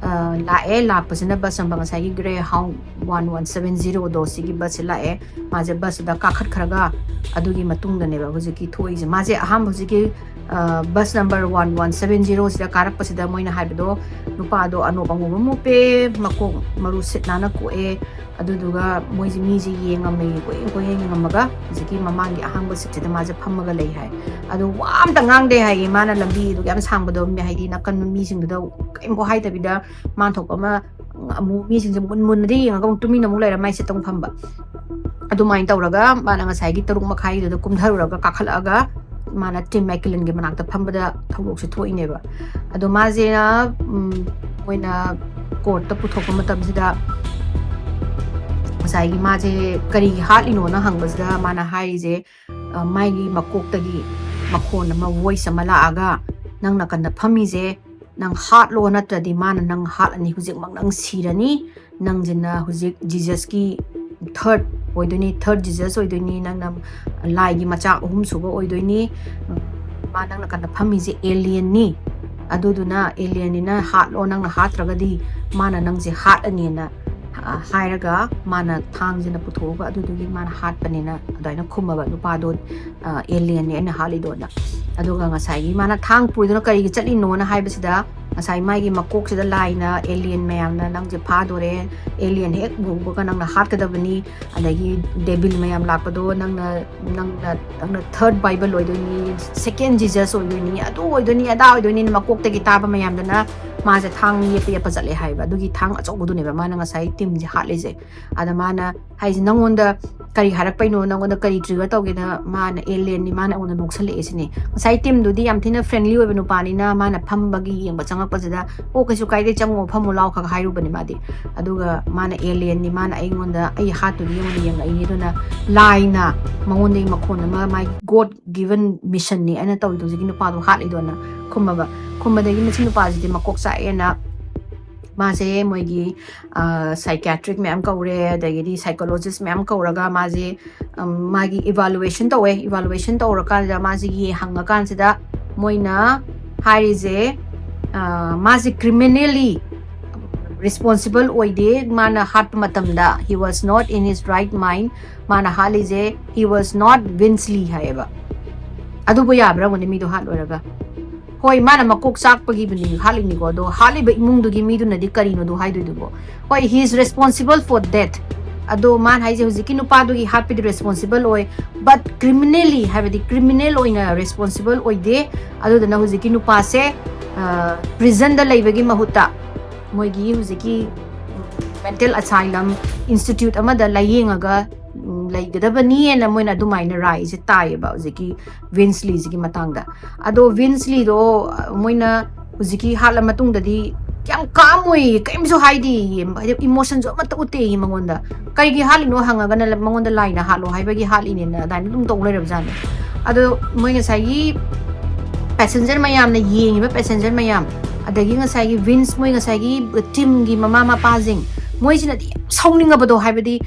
ꯑ, ꯂꯥꯛꯑꯦ꯫ ꯂꯥꯛꯄꯁꯤꯅ ꯕꯁ ꯅꯝꯕꯔ ꯉꯁꯥꯏꯒꯤ ꯒ꯭ꯔꯦ ꯍꯥꯎꯟ ꯋꯥꯟ ꯋꯥꯟ ꯁꯚꯦꯟ ꯖꯤꯔꯣꯗꯣ, ꯁꯤꯒꯤ ꯕꯁꯁꯦ ꯂꯥꯛꯑꯦ꯫ ꯃꯥꯁꯦ ꯕꯁꯁꯤꯗ ꯀꯥꯈꯠꯈ꯭ꯔꯒ ꯑꯗꯨꯒꯤ ꯃꯇꯨꯡꯗꯅꯦꯕ ꯍꯧꯖꯤꯛꯀꯤ ꯊꯣꯛꯏꯁꯦ꯫ ꯃꯥꯁꯦ ꯑꯍꯥꯟꯕ ꯍꯧꯖꯤꯛꯀꯤ, ꯑ, bus number one one seven ꯖꯤꯔꯣꯁꯤꯗ ꯀꯥꯔꯛꯄꯁꯤꯗ ꯃꯣꯏꯅ ꯍꯥꯏꯕꯗꯣ, ꯅꯨꯄꯥꯗꯣ ꯑꯅꯣꯞ ꯑꯉꯧꯕ ꯑꯃ ꯎꯞꯄꯦ, ꯃꯀꯣꯛ ꯃꯔꯨ ꯁꯤꯠ ꯅꯥꯟꯅ ꯀꯣꯛꯑꯦ, ꯑꯗꯨꯗꯨꯒ ꯃꯣꯏꯁꯦ ꯃꯤꯁꯦ ꯌꯦꯡꯉꯝꯃꯦ, ꯀꯣꯏꯌꯦꯡ ꯀꯣꯏꯌꯦꯡ ꯌꯦꯡꯉꯝꯃꯒ ꯍꯧꯖꯤꯛꯀꯤ ꯃꯃꯥꯡꯒꯤ ꯑꯍꯥꯡꯕ ꯁꯤꯠꯁꯤꯗ ꯃꯥꯁꯦ ꯐꯝꯃꯒ ꯂꯩ ꯍꯥꯏ꯫ ꯑꯗꯣ ꯋꯥ ꯑꯝꯇ ꯉꯥꯡꯗꯦ ꯍꯥꯏꯌꯦ꯫ ꯃꯥꯅ ꯂꯝꯕꯤꯗꯨꯒ ꯌꯥꯝ ꯁꯥꯡꯕꯗꯣ, ꯍꯥꯏꯗꯤ ꯅꯥꯀꯟ ꯃꯤꯁꯤꯡꯗꯨꯗ ꯀꯔꯤꯝꯐꯥꯎ ꯍꯥꯏꯗꯕꯤꯗ, ꯃꯥꯟ ꯊꯣꯛꯄ ꯑꯃ ꯑꯃꯨꯛ ꯃꯤꯁꯤꯡꯁꯦ ꯃꯨꯟ ꯃꯨꯟꯅꯗꯤ ꯌꯦꯡꯉꯒ ꯑꯃꯨꯛ ꯇꯨꯃꯤꯟꯅ ꯑꯃꯨꯛ ꯂꯩꯔ ꯃꯥꯏ ꯁꯤꯠꯇ ꯑꯃꯨꯛ ꯐꯝꯕ꯫ ꯑꯗꯨꯃꯥꯏꯅ ꯇꯧꯔꯒ ꯃꯥꯅ ꯉꯁꯥꯏꯒꯤ ꯇꯔꯨꯛ ꯃꯈꯥꯏꯗꯨꯗ ꯀꯨꯝꯊꯔꯨꯔꯒ ꯀꯥꯈꯠꯂꯛꯑꯒ ꯃꯥꯅ ꯇꯤꯝ ꯃꯦꯀꯤꯂꯟꯒꯤ ꯃꯅꯥꯛꯇ ꯐꯝꯕꯗ ꯊꯧꯗꯣꯛꯁꯦ ꯊꯣꯛꯏꯅꯦꯕ꯫ ꯑꯗꯣ ꯃꯥꯁꯦꯅ, ꯎꯝ, ꯃꯣꯏꯅ ꯀꯣꯔꯠꯇ ꯄꯨꯊꯣꯛꯄ ꯃꯇꯝꯁꯤꯗ ꯉꯁꯥꯏꯒꯤ ꯃꯥꯁꯦ ꯀꯔꯤꯒꯤ ꯍꯥꯠꯂꯤꯅꯣꯅ ꯍꯪꯕꯁꯤꯗ ꯃꯥꯅ ꯍꯥꯏꯔꯤꯁꯦ, ꯑ, ꯃꯥꯒꯤ ꯃꯀꯣꯛꯇꯒꯤ ꯃꯈꯣꯟ ꯑꯃ, ꯚꯣꯏꯁ ꯑꯃ ꯂꯥꯛꯑꯒ, "ꯅꯪ ꯅꯥꯀꯟꯗ ꯐꯝꯃꯤꯁꯦ ꯅꯪ ꯍꯥꯠꯂꯣ, ꯅꯠꯇ꯭ꯔꯗꯤ ꯃꯥꯅ ꯅꯪ ꯍꯥꯠꯂꯅꯤ, ꯍꯧꯖꯤꯛꯃꯛ ꯅꯪ ꯁꯤꯔꯅꯤ, ꯅꯪꯁꯤꯅ ꯍꯧꯖꯤꯛ ꯖꯤꯖꯁꯀꯤ ꯊꯔꯠ ꯑꯣꯏꯗꯣꯏꯅꯤ, ꯊꯔꯠ ꯖꯤꯖꯁ ꯑꯣꯏꯗꯣꯏꯅꯤ, ꯅꯪꯅ ꯂꯥꯏꯒꯤ ꯃꯆꯥ ꯑꯍꯨꯝꯁꯨꯕ ꯑꯣꯏꯗꯣꯏꯅꯤ, ꯃꯥ ꯅꯪ ꯅꯥꯀꯟꯗ ꯐꯝꯃꯤꯁꯦ ꯑꯦꯂꯤꯌꯟꯅꯤ, ꯑꯗꯨꯗꯨꯅ ꯑꯦꯂꯤꯌꯟꯅꯤꯅ ꯍꯥꯠꯂꯣ, ꯅꯪꯅ ꯍꯥꯠꯇ꯭ꯔꯒꯗꯤ ꯃꯥꯅ ꯅꯪꯁꯦ ꯍꯥꯠꯂꯅꯤꯅ", ꯑ, ꯍꯥꯏꯔꯒ ꯃꯥꯅ ꯊꯥꯡꯁꯤꯅ ꯄꯨꯊꯣꯛꯑꯒ ꯑꯗꯨꯗꯨꯒꯤ ꯃꯥꯅ ꯍꯥꯠꯄꯅꯤꯅ ꯑꯗꯨꯃꯥꯏꯅ ꯈꯨꯝꯃꯕ ꯅꯨꯄꯥꯗꯣ꯫ ꯑ, "ꯑꯦꯂꯤꯌꯟꯅꯦ ꯑꯩꯅ ꯍꯥꯠꯂꯤꯗꯣꯅ"꯫ ꯑꯗꯨꯒ ꯉꯁꯥꯏꯒꯤ ꯃꯥꯅ ꯊꯥꯡ ꯄꯨꯔꯤꯗꯨꯅ ꯀꯔꯤꯒꯤ ꯆꯠꯂꯤꯅꯣꯅ ꯍꯥꯏꯕꯁꯤꯗ, ꯉꯁꯥꯏ ꯃꯥꯒꯤ ꯃꯀꯣꯛꯁꯤꯗ ꯂꯥꯏꯅ, "ꯑꯦꯂꯤꯌꯟ ꯃꯌꯥꯝꯅ ꯅꯪꯁꯦ ꯐꯥꯗꯣꯔꯦ, ꯑꯦꯂꯤꯌꯟ ꯍꯦꯛ ꯎꯕꯒ ꯅꯪꯅ ꯍꯥꯠꯀꯗꯕꯅꯤ, ꯑꯗꯒꯤ ꯗꯦꯕꯤꯜ ꯃꯌꯥꯝ ꯂꯥꯛꯄꯗꯣ ꯅꯪꯅ, ꯅꯪꯅ, ꯅꯪꯅ ꯊꯔꯠ ꯕꯥꯏꯕꯜ ꯑꯣꯏꯗꯣꯏꯅꯤ, ꯁꯦꯀꯦꯟ ꯖꯤꯖꯁ ꯑꯣꯏꯗꯣꯏꯅꯤ, ꯑꯗꯨ ꯑꯣꯏꯗꯣꯏꯅꯤ, ꯑꯗꯥ ꯑꯣꯏꯗꯣꯏꯅꯤꯅ" ꯃꯀꯣꯛꯇꯒꯤ ꯇꯥꯕ ꯃꯌꯥꯝꯗꯨꯅ ꯃꯥꯁꯦ ꯊꯥꯡ ꯌꯦꯞꯄ ꯌꯦꯞꯄ ꯆꯠꯂꯦ ꯍꯥꯏꯕ꯫ ꯑꯗꯨꯒꯤ ꯊꯥꯡ ꯑꯆꯧꯕꯗꯨꯅꯦꯕ ꯃꯥꯅ ꯉꯁꯥꯏ ꯇꯤꯝꯁꯦ ꯍꯥꯠꯂꯤꯁꯦ꯫ ꯑꯗ ꯃꯥꯅ ꯍꯥꯏꯁꯦ, "ꯅꯪꯉꯣꯟꯗ ꯀꯔꯤ ꯍꯥꯏꯔꯛꯄꯩꯅꯣ? ꯅꯪꯉꯣꯟꯗ ꯀꯔꯤ ꯇ꯭ꯔꯤꯒꯔ ꯇꯧꯒꯦꯅ?" ꯃꯥꯅ, ꯑꯦꯂꯦꯟꯅꯤ, ꯃꯥꯅ ꯑꯩꯉꯣꯟꯗ ꯅꯣꯛꯁꯜꯂꯛꯑꯦ ꯁꯤꯅꯤ꯫ ꯉꯁꯥꯏ ꯇꯤꯝꯗꯨꯗꯤ ꯌꯥꯝ ꯊꯤꯅ ꯐ꯭ꯔꯦꯟꯂꯤ ꯑꯣꯏꯕ ꯅꯨꯄꯥꯅꯤꯅ ꯃꯥꯅ ꯐꯝꯕꯒꯤ ꯌꯦꯡꯕ ꯆꯪꯉꯛꯄꯁꯤꯗ, "ꯑꯣ, ꯀꯩꯁꯨ ꯀꯥꯏꯗꯦ, ꯆꯪꯉꯣ, ꯐꯝꯃꯣ ꯂꯥꯎ" ꯈꯛ ꯍꯥꯏꯔꯨꯕꯅꯤ ꯃꯥꯗꯤ꯫ ꯑꯗꯨꯒ ꯃꯥꯅ, "ꯑꯦꯂꯦꯟꯅꯤ, ꯃꯥꯅ ꯑꯩꯉꯣꯟꯗ, ꯑꯩ ꯍꯥꯠꯇꯨꯒꯤ ꯑꯩꯉꯣꯟꯗ ꯌꯦꯡꯉꯛꯏꯅꯤ, ꯑꯗꯨꯅ ꯂꯥꯏꯅ ꯃꯉꯣꯟꯗꯒꯤ ꯃꯈꯣꯟ ꯑꯃ, ꯃꯥꯒꯤ ꯒꯣꯗ ꯒꯤꯚꯟ ꯃꯤꯁꯟꯅꯤ ꯑꯩꯅ ꯇꯧꯔꯤꯗꯣ ꯍꯧꯖꯤꯛꯀꯤ ꯅꯨꯄꯥꯗꯣ ꯍꯥꯠꯂꯤꯗꯣꯅ" ꯈꯨꯝꯃꯕ꯫ ꯈꯨꯝꯕꯗꯒꯤ ꯃꯁꯤ ꯅꯨꯄꯥꯁꯤꯗꯤ ꯃꯀꯣꯛ ꯆꯥꯛꯑꯦꯅ ꯃꯥꯁꯦ ꯃꯣꯏꯒꯤ ꯁꯥꯏꯀꯤꯌꯥꯇ꯭ꯔꯤꯛ ꯃꯌꯥꯝ ꯀꯧꯔꯦ, ꯑꯗꯒꯤꯗꯤ ꯁꯥꯏꯀꯣꯂꯣꯖꯤꯁ ꯃꯌꯥꯝ ꯀꯧꯔꯒ ꯃꯥꯁꯦ, ꯎꯝ, ꯃꯥꯒꯤ ꯏꯚꯥꯂꯨꯋꯦꯁꯟ ꯇꯧꯋꯦ꯫ ꯏꯚꯥꯂꯨꯋꯦꯁꯟ ꯇꯧꯔꯀꯥꯟꯁꯤꯗ ꯃꯥꯁꯦ ꯌꯦ ꯍꯪꯉꯀꯥꯟꯁꯤꯗ ꯃꯣꯏꯅ ꯍꯥꯏꯔꯤꯁꯦ, ꯑ, ꯃꯥꯁꯦ ꯀ꯭ꯔꯤꯃꯤꯅꯦꯜꯂꯤ ꯔꯦꯁꯄꯣꯟꯁꯤꯕꯜ ꯑꯣꯏꯗꯦ꯫ ꯃꯥꯅ ꯍꯥꯠꯄ ꯃꯇꯝꯗ, "He was not in his right mind"꯫ ꯃꯥꯅ ꯍꯥꯠꯂꯤꯁꯦ, "He was not Vinsley" ꯍꯥꯏꯌꯦꯕ꯫ ꯑꯗꯨꯕꯨ ꯌꯥꯕ꯭ꯔꯥ ꯌꯦꯡꯉꯨꯅꯦ, ꯃꯤꯗꯣ ꯍꯥꯠꯂꯣꯏꯔꯒ? ꯍꯣꯏ, ꯃꯥꯅ ꯃꯀꯣꯛ ꯆꯥꯛꯄꯒꯤꯕꯨꯅꯤ ꯍꯥꯠꯂꯤꯅꯤꯀꯣ, ꯑꯗꯣ ꯍꯥꯠꯂꯤꯕ ꯏꯃꯨꯡꯗꯨꯒꯤ ꯃꯤꯗꯨꯅꯗꯤ ꯀꯔꯤꯅꯣꯗꯣ ꯍꯥꯏꯗꯣꯏꯗꯨꯕꯣ? ꯍꯣꯏ, "He is responsible for death"꯫ ꯑꯗꯣ ꯃꯥꯅ ꯍꯥꯏꯁꯦ ꯍꯧꯖꯤꯛꯀꯤ ꯅꯨꯄꯥꯗꯨꯒꯤ ꯍꯥꯠꯄꯗꯤ ꯔꯦꯁꯄꯣꯟꯁꯤꯕꯜ ꯑꯣꯏ, but ꯀ꯭ꯔꯤꯃꯤꯅꯦꯜꯂꯤ, ꯍꯥꯏꯕꯗꯤ ꯀ꯭ꯔꯤꯃꯤꯅꯦꯜ ꯑꯣꯏꯅ ꯔꯦꯁꯄꯣꯟꯁꯤꯕꯜ ꯑꯣꯏꯗꯦ꯫ ꯑꯗꯨꯗꯨꯅ ꯍꯧꯖꯤꯛꯀꯤ ꯅꯨꯄꯥꯁꯦ, ꯑ, ꯄ꯭ꯔꯤꯖꯟꯗ ꯂꯩꯕꯒꯤ ꯃꯍꯨꯠꯇ ꯃꯣꯏꯒꯤ ꯍꯧꯖꯤꯛꯀꯤ ꯃꯦꯟꯇꯦꯜ ꯑꯁꯥꯏꯂꯝ ꯏꯟꯁꯇꯤꯇ꯭ꯌꯨꯠ ꯑꯃꯗ ꯂꯥꯏꯌꯦꯡꯉꯒ, ꯎꯝ, ꯂꯩꯒꯗꯕꯅꯤꯅ ꯃꯣꯏꯅ ꯑꯗꯨꯃꯥꯏꯅ ꯔꯥꯏꯁꯦ ꯇꯥꯏꯌꯦꯕ ꯍꯧꯖꯤꯛꯀꯤ ꯚꯤꯟꯁꯂꯤꯁꯤꯒꯤ ꯃꯇꯥꯡꯗ꯫ ꯑꯗꯣ ꯚꯤꯟꯁꯂꯤꯗꯣ, ꯑ, ꯃꯣꯏꯅ ꯍꯧꯖꯤꯛꯀꯤ ꯍꯥꯠꯂ ꯃꯇꯨꯡꯗꯗꯤ ꯌꯥꯝ ꯀꯥꯝ ꯑꯣꯏꯌꯦ, ꯀꯔꯤꯝꯁꯨ ꯍꯥꯏꯗꯦꯌꯦ, ꯍꯥꯏꯗꯤ ꯏꯃꯣꯁꯟꯁꯨ ꯑꯃꯠꯇ ꯎꯠꯇꯦꯌꯦ ꯃꯉꯣꯟꯗ꯫ ꯀꯩꯒꯤ ꯍꯥꯠꯂꯤꯅꯣ ꯍꯪꯉꯒꯅ ꯃꯉꯣꯟꯗ ꯂꯥꯏꯅ ꯍꯥꯠꯂꯣ ꯍꯥꯏꯕꯒꯤ ꯍꯥꯠꯂꯤꯅꯦꯅ ꯑꯗꯨꯃꯥꯏꯅ ꯑꯗꯨꯝ ꯇꯧ ꯂꯩꯔꯕꯖꯥꯠꯅꯤ꯫ ꯑꯗꯣ ꯃꯣꯏ ꯉꯁꯥꯏꯒꯤ ꯄꯦꯁꯦꯟꯖꯔ ꯃꯌꯥꯝꯅ ꯌꯦꯡꯉꯤꯕ ꯄꯦꯁꯦꯟꯖꯔ ꯃꯌꯥꯝ, ꯑꯗꯒꯤ ꯉꯁꯥꯏꯒꯤ ꯚꯤꯟꯁ, ꯃꯣꯏ ꯉꯁꯥꯏꯒꯤ ꯇꯤꯝꯒꯤ ꯃꯃꯥ ꯃꯄꯥꯁꯤꯡ, ꯃꯣꯏꯁꯤꯅꯗꯤ ꯌꯥꯝ ꯁꯥꯎꯅꯤꯡꯉꯕꯗꯣ, ꯍꯥꯏꯕꯗꯤ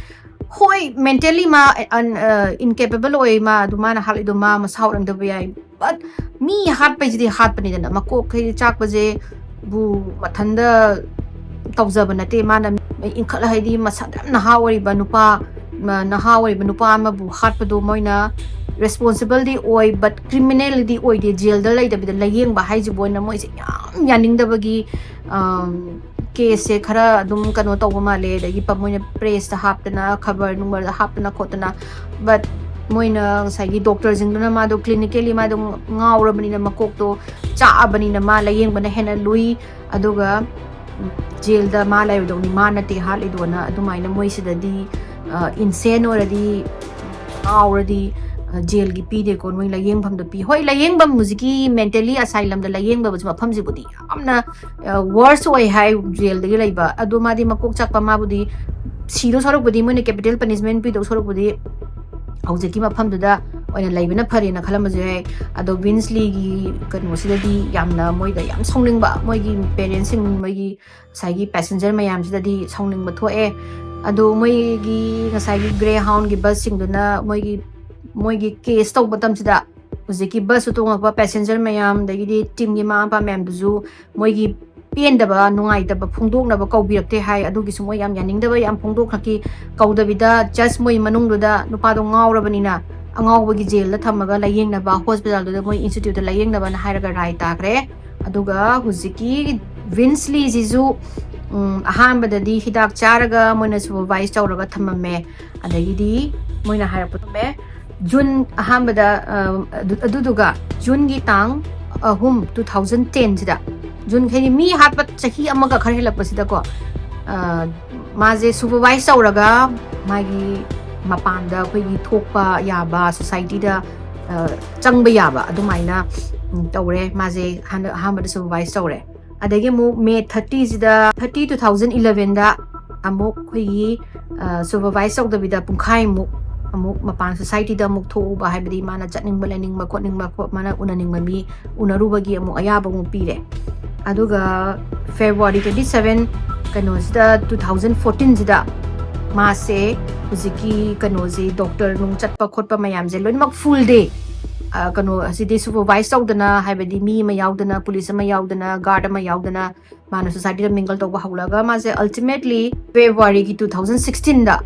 ꯍꯣꯏ, ꯃꯦꯟꯇꯦꯜꯂꯤ ꯃꯥ ꯑꯟ-, ꯑ, ꯏꯟꯀꯦꯄꯦꯕꯜ ꯑꯣꯏ, ꯃꯥ ꯑꯗꯨ ꯃꯥꯅ ꯍꯥꯠꯂꯤꯗꯣ ꯃꯥ ꯃꯁꯥ ꯍꯥꯠꯂꯝꯗꯕ ꯌꯥꯏ, ꯕꯠ ꯃꯤ ꯍꯥꯠꯄꯩꯁꯤꯗꯤ ꯍꯥꯠꯄꯅꯤꯗꯅ, ꯃꯀꯣꯛ ꯍꯥꯏꯗꯤ ꯆꯥꯛꯄꯁꯦ ꯕꯨ ꯃꯊꯟꯗ ꯇꯧꯖꯕ ꯅꯠꯇꯦ꯫ ꯃꯥꯅ ꯏꯟꯈꯠꯂ, ꯍꯥꯏꯗꯤ ꯃꯁꯥꯗ ꯌꯥꯝ ꯅꯍꯥ ꯑꯣꯏꯔꯤꯕ ꯅꯨꯄꯥ, ꯃ-, ꯅꯍꯥ ꯑꯣꯏꯔꯤꯕ ꯅꯨꯄꯥ ꯑꯃꯕꯨ ꯍꯥꯠꯄꯗꯣ ꯃꯣꯏꯅ ꯔꯦꯁꯄꯣꯟꯁꯤꯕꯜꯗꯤ ꯑꯣꯏ, ꯕꯠ ꯀ꯭ꯔꯤꯃꯤꯅꯦꯜꯗꯤ ꯑꯣꯏꯗꯦ꯫ ꯖꯦꯜꯗ ꯂꯩꯇꯕꯤꯗ ꯂꯥꯏꯌꯦꯡꯕ ꯍꯥꯏꯁꯤꯕꯨ ꯑꯣꯏꯅ ꯃꯣꯏꯁꯦ ꯌꯥꯝ ꯌꯥꯅꯤꯡꯗꯕꯒꯤ, ꯑꯝ, ꯀꯦꯁꯁꯦ ꯈꯔ ꯑꯗꯨꯝ ꯀꯩꯅꯣ ꯇꯧꯕ ꯃꯥꯜꯂꯦ꯫ ꯑꯗꯒꯤ ꯄ-, ꯃꯣꯏꯅ ꯄ꯭ꯔꯦꯁꯇ ꯍꯥꯞꯇꯅ, ꯈꯕꯔ ꯅꯨꯡꯕꯔꯗ ꯍꯥꯞꯇꯅ ꯈꯣꯠꯇꯅ, ꯕꯠ ꯃꯣꯏꯅ ꯉꯁꯥꯏꯒꯤ ꯗꯣꯛꯇꯔꯁꯤꯡꯗꯨꯅ ꯃꯥꯗꯣ ꯀ꯭ꯂꯤꯅꯤꯀꯦꯂꯤ ꯃꯥꯗꯣ ꯉꯥꯎꯔꯕꯅꯤꯅ, ꯃꯀꯣꯛꯇꯣ ꯆꯥꯛꯑꯕꯅꯤꯅ ꯃꯥ ꯂꯥꯏꯌꯦꯡꯕꯅ ꯍꯦꯟꯅ ꯂꯨꯏ, ꯑꯗꯨꯒ ꯎꯝ, ꯖꯦꯜꯗ ꯃꯥ ꯂꯩꯔꯨꯗꯧꯅꯤ, ꯃꯥ ꯅꯠꯇꯦ ꯍꯥꯠꯂꯤꯗꯣꯅ꯫ ꯑꯗꯨꯃꯥꯏꯅ ꯃꯣꯏꯁꯤꯗꯗꯤ ꯏꯟꯁꯦꯟ ꯑꯣꯏꯔꯗꯤ, ꯉꯥꯎꯔꯗꯤ, ꯑ, ꯖꯦꯜꯒꯤ ꯄꯤꯗꯦꯀꯣ, ꯃꯣꯏ ꯂꯥꯏꯌꯦꯡꯐꯝꯗ ꯄꯤ꯫ ꯍꯣꯏ, ꯂꯥꯏꯌꯦꯡꯐꯝ ꯍꯧꯖꯤꯛꯀꯤ ꯃꯦꯟꯇꯦꯂꯤ ꯑꯁꯥꯏꯂꯝꯗ ꯂꯥꯏꯌꯦꯡꯕ ꯃꯐꯝꯁꯤꯕꯨꯗꯤ ꯌꯥꯝꯅ ꯋꯥꯔꯁ ꯑꯣꯏ ꯍꯥꯏ, ꯖꯦꯜꯗꯒꯤ ꯂꯩꯕ꯫ ꯑꯗꯣ ꯃꯥꯗꯤ ꯃꯀꯣꯛ ꯆꯥꯛꯄ, ꯃꯥꯕꯨꯗꯤ ꯁꯤꯗꯧ ꯁꯔꯨꯛꯄꯨꯗꯤ, ꯃꯣꯏꯅ ꯀꯦꯄꯤꯇꯦꯜ ꯄꯅꯤꯁꯃꯦꯟ ꯄꯤꯗꯧ ꯁꯔꯨꯛꯄꯨꯗꯤ ꯍꯧꯖꯤꯛꯀꯤ ꯃꯐꯝꯗꯨꯗ ꯑꯣꯏꯅ ꯂꯩꯕꯅ ꯐꯔꯦꯅ ꯈꯜꯂꯝꯕꯁꯨ ꯌꯥꯏ꯫ ꯑꯗꯣ ꯚꯤꯟꯁ ꯂꯤꯒꯤ ꯀꯩꯅꯣꯁꯤꯗꯗꯤ ꯌꯥꯝꯅ ꯃꯣꯏꯗ ꯌꯥꯝ ꯁꯥꯎꯅꯤꯡꯕ, ꯃꯣꯏꯒꯤ ꯄꯦꯔꯦꯟꯁꯁꯤꯡ, ꯃꯣꯏꯒꯤ ꯉꯁꯥꯏꯒꯤ ꯄꯦꯁꯦꯟꯖꯔ ꯃꯌꯥꯝꯁꯤꯗꯗꯤ ꯁꯥꯎꯅꯤꯡꯕ ꯊꯣꯛꯑꯦ꯫ ꯑꯗꯣ ꯃꯣꯏꯒꯤ ꯉꯁꯥꯏꯒꯤ ꯒ꯭ꯔꯦ ꯍꯥꯎꯟꯒꯤ ꯕꯁꯁꯤꯡꯗꯨꯅ ꯃꯣꯏꯒꯤ, ꯃꯣꯏꯒꯤ ꯀꯦꯁ ꯇꯧꯕ ꯃꯇꯝꯁꯤꯗ ꯍꯧꯖꯤꯛꯀꯤ ꯕꯁꯇ ꯇꯣꯡꯉꯛꯄ ꯄꯦꯁꯦꯟꯖꯔ ꯃꯌꯥꯝ, ꯑꯗꯒꯤꯗꯤ ꯇꯤꯝꯒꯤ ꯃꯃꯥ ꯃꯄꯥ ꯃꯌꯥꯝꯗꯨꯁꯨ ꯃꯣꯏꯒꯤ ꯄꯦꯟꯗꯕ, ꯅꯨꯡꯉꯥꯏꯇꯕ ꯐꯣꯡꯗꯣꯛꯅꯕ ꯀꯧꯕꯤꯔꯛꯇꯦ ꯍꯥꯏ꯫ ꯑꯗꯨꯒꯤꯁꯨ ꯃꯣꯏ ꯌꯥꯝ ꯌꯥꯅꯤꯡꯗꯕ ꯌꯥꯝ ꯐꯣꯡꯗꯣꯛꯈ꯭ꯔꯛꯈꯤ꯫ ꯀꯧꯗꯕꯤꯗ ꯖꯁ ꯃꯣꯏ ꯃꯅꯨꯡꯗꯨꯗ ꯅꯨꯄꯥꯗꯣ ꯉꯥꯎꯔꯕꯅꯤꯅ ꯑꯉꯥꯎꯕꯒꯤ ꯖꯦꯜꯗ ꯊꯝꯃꯒ ꯂꯥꯏꯌꯦꯡꯅꯕ, ꯍꯣꯁꯄꯤꯇꯥꯜꯗꯨꯗ ꯃꯣꯏ ꯏꯟꯁꯇꯤꯇ꯭ꯌꯨꯠꯇ ꯂꯥꯏꯌꯦꯡꯅꯕꯅ ꯍꯥꯏꯔꯒ ꯔꯥꯏ ꯇꯥꯈ꯭ꯔꯦ꯫ ꯑꯗꯨꯒ ꯍꯧꯖꯤꯛꯀꯤ ꯚꯤꯟꯁ ꯂꯤꯁꯤꯁꯨ, ꯎꯝ, ꯑꯍꯥꯟꯕꯗꯗꯤ ꯍꯤꯗꯥꯛ ꯆꯥꯔꯒ ꯃꯣꯏꯅ ꯁꯨꯄꯔꯚꯥꯏꯁ ꯇꯧꯔꯒ ꯊꯝꯃꯝꯃꯦ꯫ ꯑꯗꯒꯤꯗꯤ ꯃꯣꯏꯅ ꯍꯥꯏꯔꯛꯄ ꯊꯝꯃꯦ, ꯖꯨꯟ ꯑꯍꯥꯟꯕꯗ, ꯑ, ꯑꯗꯨ-, ꯑꯗꯨꯗꯨꯒ ꯖꯨꯟꯒꯤ ꯇꯥꯡ ꯑꯍꯨꯝ, two thousand ten ꯁꯤꯗ, ꯖꯨꯟ, ꯍꯥꯏꯗꯤ ꯃꯤ ꯍꯥꯠꯄ ꯆꯍꯤ ꯑꯃꯒ ꯈꯔ ꯍꯦꯜꯂꯛꯄꯁꯤꯗꯀꯣ, ꯑ, ꯃꯥꯁꯦ ꯁꯨꯄꯔꯚꯥꯏꯁ ꯇꯧꯔꯒ ꯃꯥꯒꯤ ꯃꯄꯥꯟꯗ ꯑꯩꯈꯣꯏꯒꯤ ꯊꯣꯛꯄ ꯌꯥꯕ, ꯁꯣꯁꯥꯏꯇꯤꯗ, ꯑ, ꯆꯪꯕ ꯌꯥꯕ ꯑꯗꯨꯃꯥꯏꯅ, ꯎꯝ, ꯇꯧꯔꯦ꯫ ꯃꯥꯁꯦ ꯍꯥꯟꯅ ꯑꯍꯥꯟꯕꯗ ꯁꯨꯄꯔꯚꯥꯏꯁ ꯇꯧꯔꯦ꯫ ꯑꯗꯒꯤ ꯑꯃꯨꯛ ꯃꯦ thirty ꯁꯤꯗ, thirty two thousand eleven ꯗ ꯑꯃꯨꯛ ꯑꯩꯈꯣꯏꯒꯤ, ꯑ, ꯁꯨꯄꯔꯚꯥꯏꯁ ꯇꯧꯗꯕꯤꯗ ꯄꯨꯡꯈꯥꯏꯃꯨꯛ ꯑꯃꯨꯛ ꯃꯄꯥꯟ ꯁꯣꯁꯥꯏꯇꯤꯗ ꯑꯃꯨꯛ ꯊꯣꯛꯎꯕ, ꯍꯥꯏꯕꯗꯤ ꯃꯥꯅ ꯆꯠꯅꯤꯡꯕ, ꯂꯩꯅꯤꯡꯕ, ꯈꯣꯠꯅꯤꯡꯕ, ꯈꯣ-, ꯃꯥꯅ ꯎꯅꯅꯤꯡꯕ ꯃꯤ ꯎꯅꯔꯨꯕꯒꯤ ꯑꯃꯨꯛ ꯑꯌꯥꯕ ꯑꯃꯨꯛ ꯄꯤꯔꯦ꯫ ꯑꯗꯨꯒ ꯐꯦꯕ꯭ꯔꯨꯋꯥꯔꯤ twenty seven, ꯀꯩꯅꯣꯁꯤꯗ, two thousand fourteen ꯁꯤꯗ ꯃꯥꯁꯦ ꯍꯧꯖꯤꯛꯀꯤ ꯀꯩꯅꯣꯁꯦ, ꯗꯣꯛꯇꯔ ꯅꯨꯡ ꯆꯠꯄ ꯈꯣꯠꯄ ꯃꯌꯥꯝꯁꯦ ꯂꯣꯏꯅꯃꯛ ꯐꯨꯜ ꯗꯦ, ꯑ, ꯀꯩꯅꯣ, ꯍꯧꯖꯤꯛꯇꯤ ꯁꯨꯄꯔꯚꯥꯏꯁ ꯇꯧꯗꯅ, ꯍꯥꯏꯕꯗꯤ ꯃꯤ ꯑꯃ ꯌꯥꯎꯗꯅ, ꯄꯨꯂꯤꯁ ꯑꯃ ꯌꯥꯎꯗꯅ, ꯒꯥꯔꯗ ꯑꯃ ꯌꯥꯎꯗꯅ, ꯃꯥꯅ ꯁꯣꯁꯥꯏꯇꯤꯗ ꯃꯤꯡꯒꯜ ꯇꯧꯕ ꯍꯧꯔꯒ, ꯃꯥꯁꯦ ꯑꯜꯇꯤꯃꯦꯠꯂꯤ ꯐꯦꯕ꯭ꯔꯨꯋꯥꯔꯤꯒꯤ two thousand sixteen ꯗ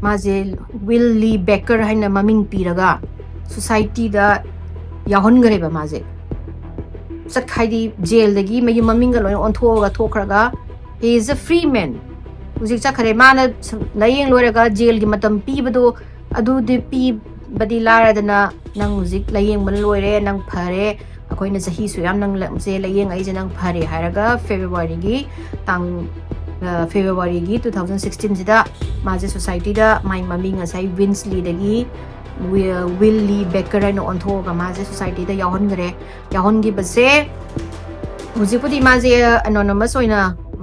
ꯃꯥꯁꯦ ꯋꯤꯜ ꯂꯤ ꯕꯦꯀꯔ ꯍꯥꯏꯅ ꯃꯃꯤꯡ ꯄꯤꯔꯒ ꯁꯣꯁꯥꯏꯇꯤꯗ ꯌꯥꯎꯍꯟꯈ꯭ꯔꯦꯕ꯫ ꯃꯥꯁꯦ ꯆꯠ-, ꯍꯥꯏꯗꯤ ꯖꯦꯜꯗꯒꯤ ꯃꯌꯨꯝ ꯃꯃꯤꯡꯒ ꯂꯣꯏꯅ ꯑꯣꯟꯊꯣꯛꯑꯒ ꯊꯣꯛꯈ꯭ꯔꯒ, he is a free man꯫ ꯍꯧꯖꯤꯛ ꯆꯠꯈ꯭ꯔꯦ꯫ ꯃꯥꯅ ꯁ-, ꯂꯥꯏꯌꯦꯡ ꯂꯣꯏꯔꯒ ꯖꯦꯜꯒꯤ ꯃꯇꯝ ꯄꯤꯕꯗꯣ, ꯑꯗꯨꯗꯤ ꯄꯤ-, ꯕꯗꯤ ꯂꯥꯏꯔꯗꯅ, ꯅꯪ ꯍꯧꯖꯤꯛ ꯂꯥꯏꯌꯦꯡꯕ ꯂꯣꯏꯔꯦ, ꯅꯪ ꯐꯔꯦ, ꯑꯩꯈꯣꯏꯅ ꯆꯍꯤ ꯁꯨꯛ ꯌꯥꯝ ꯅꯪ ꯂꯝꯁꯦ ꯂꯥꯏꯌꯦꯡꯉꯛꯏꯁꯦ ꯅꯪ ꯐꯔꯦ ꯍꯥꯏꯔꯒ ꯐꯦꯕ꯭ꯔꯨꯋꯥꯔꯤꯒꯤ ꯇꯥꯡ, ꯑ, ꯐꯦꯕ꯭ꯔꯨꯋꯥꯔꯤꯒꯤ two thousand sixteen ꯁꯤꯗ ꯃꯥꯁꯦ ꯁꯣꯁꯥꯏꯇꯤꯗ ꯃꯥꯏ ꯃꯃꯤꯡ ꯉꯁꯥꯏ ꯋꯤꯟꯁ ꯂꯤꯗꯒꯤ ꯋꯤ-, ꯋꯤꯜ ꯂꯤ ꯕꯦꯀꯔ ꯍꯥꯏꯅ ꯑꯣꯟꯊꯣꯛꯑꯒ ꯃꯥꯁꯦ ꯁꯣꯁꯥꯏꯇꯤꯗ ꯌꯥꯎꯍꯟꯈ꯭ꯔꯦ꯫ ꯌꯥꯎꯍꯟꯈꯤꯕꯁꯦ ꯍꯧꯖꯤꯛꯄꯨꯗꯤ ꯃꯥꯁꯦ ꯑꯦꯅꯣꯅꯃꯁ ꯑꯣꯏꯅ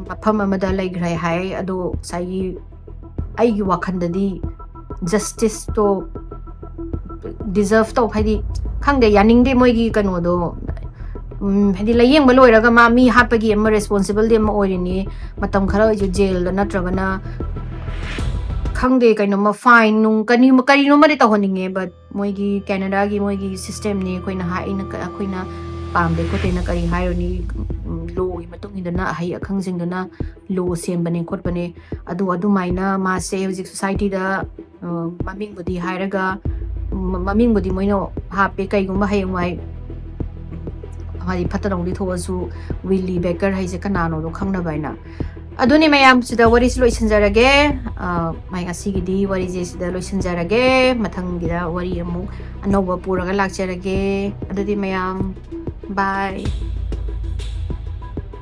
ꯃꯐꯝ ꯑꯃꯗ ꯂꯩꯈ꯭ꯔꯦ ꯍꯥꯏ, ꯑꯗꯣ ꯉꯁꯥꯏꯒꯤ ꯑꯩꯒꯤ ꯋꯥꯈꯜꯗꯗꯤ ꯖꯁꯇꯤꯁꯇꯣ ꯗꯤꯖꯔꯞ ꯇꯧ, ꯍꯥꯏꯗꯤ, ꯈꯪꯗꯦ, ꯌꯥꯅꯤꯡꯗꯦ ꯃꯣꯏꯒꯤ ꯀꯩꯅꯣꯗꯣ꯫ ꯎꯝ, ꯍꯥꯏꯗꯤ, ꯂꯥꯏꯌꯦꯡꯕ ꯂꯣꯏꯔꯒ ꯃꯥ ꯃꯤ ꯍꯥꯠꯄꯒꯤ ꯑꯃ ꯔꯦꯁꯄꯣꯟꯁꯤꯕꯜꯗꯤ ꯑꯃ ꯑꯣꯏꯔꯤꯅꯤ, ꯃꯇꯝ ꯈꯔ ꯑꯩꯁꯨ ꯖꯦꯜꯗ ꯅꯠꯇ꯭ꯔꯒꯅ, ꯈꯪꯗꯦ, ꯀꯩꯅꯣꯝꯃ ꯐꯥꯏꯟ ꯅꯨꯡ ꯀꯔꯤ-, ꯀꯔꯤꯅꯣꯃꯗꯤ ꯇꯧꯍꯟꯅꯤꯡꯉꯦ, but ꯃꯣꯏꯒꯤ ꯀꯦꯅꯥꯗꯥꯒꯤ ꯃꯣꯏꯒꯤ ꯁꯤꯁꯇꯦꯝꯅꯤ, ꯑꯩꯈꯣꯏꯅ ꯍꯥꯏ-, ꯑꯩꯅ ꯀ-, ꯑꯩꯈꯣꯏꯅ ꯄꯥꯝꯗꯦ ꯈꯣꯠꯇꯦꯅ ꯀꯔꯤ ꯍꯥꯏꯔꯨꯅꯤ? ꯎꯝ, ꯂꯣꯒꯤ ꯃꯇꯨꯡ ꯏꯟꯗꯅ ꯑꯍꯩ ꯑꯈꯪꯁꯤꯡꯗꯨꯅ ꯂꯣ ꯁꯦꯝꯕꯅꯦ ꯈꯣꯠꯄꯅꯦ꯫ ꯑꯗꯨ ꯑꯗꯨꯃꯥꯏꯅ ꯃꯥꯁꯦ ꯍꯧꯖꯤꯛ ꯁꯣꯁꯥꯏꯇꯤꯗ, ꯑ, ꯃꯃꯤꯡꯕꯨꯗꯤ ꯍꯥꯏꯔꯒ, ꯃ-, ꯃꯃꯤꯡꯕꯨꯗꯤ ꯃꯣꯏꯅ ꯍꯥꯞꯄꯦ, ꯀꯩꯒꯨꯝꯕ ꯍꯌꯦꯡꯋꯥꯏ ꯍꯥꯏꯗꯤ ꯐꯠꯇ ꯅꯧꯗꯤ ꯊꯣꯛꯑꯁꯨ ꯋꯤꯜꯂꯤ ꯕꯦꯀꯔ ꯍꯥꯏꯁꯦ ꯀꯅꯥꯅꯣꯗꯣ ꯈꯪꯅꯕ ꯍꯥꯏꯅ꯫ ꯑꯗꯨꯅꯤ ꯃꯌꯥꯝ, ꯁꯤꯗ ꯋꯥꯔꯤꯁꯤ ꯂꯣꯏꯁꯤꯟꯖꯔꯒꯦ꯫ ꯑ, ꯃꯥꯏ ꯉꯁꯤꯒꯤꯗꯤ ꯋꯥꯔꯤꯁꯦ ꯁꯤꯗ ꯂꯣꯏꯁꯤꯟꯖꯔꯒꯦ꯫ ꯃꯊꯪꯒꯤꯗ ꯋꯥꯔꯤ ꯑꯃꯨꯛ ꯑꯅꯧꯕ ꯄꯨꯔꯒ ꯂꯥꯛꯆꯔꯒꯦ꯫ ꯑꯗꯨꯗꯤ ꯃꯌꯥꯝ, bye꯫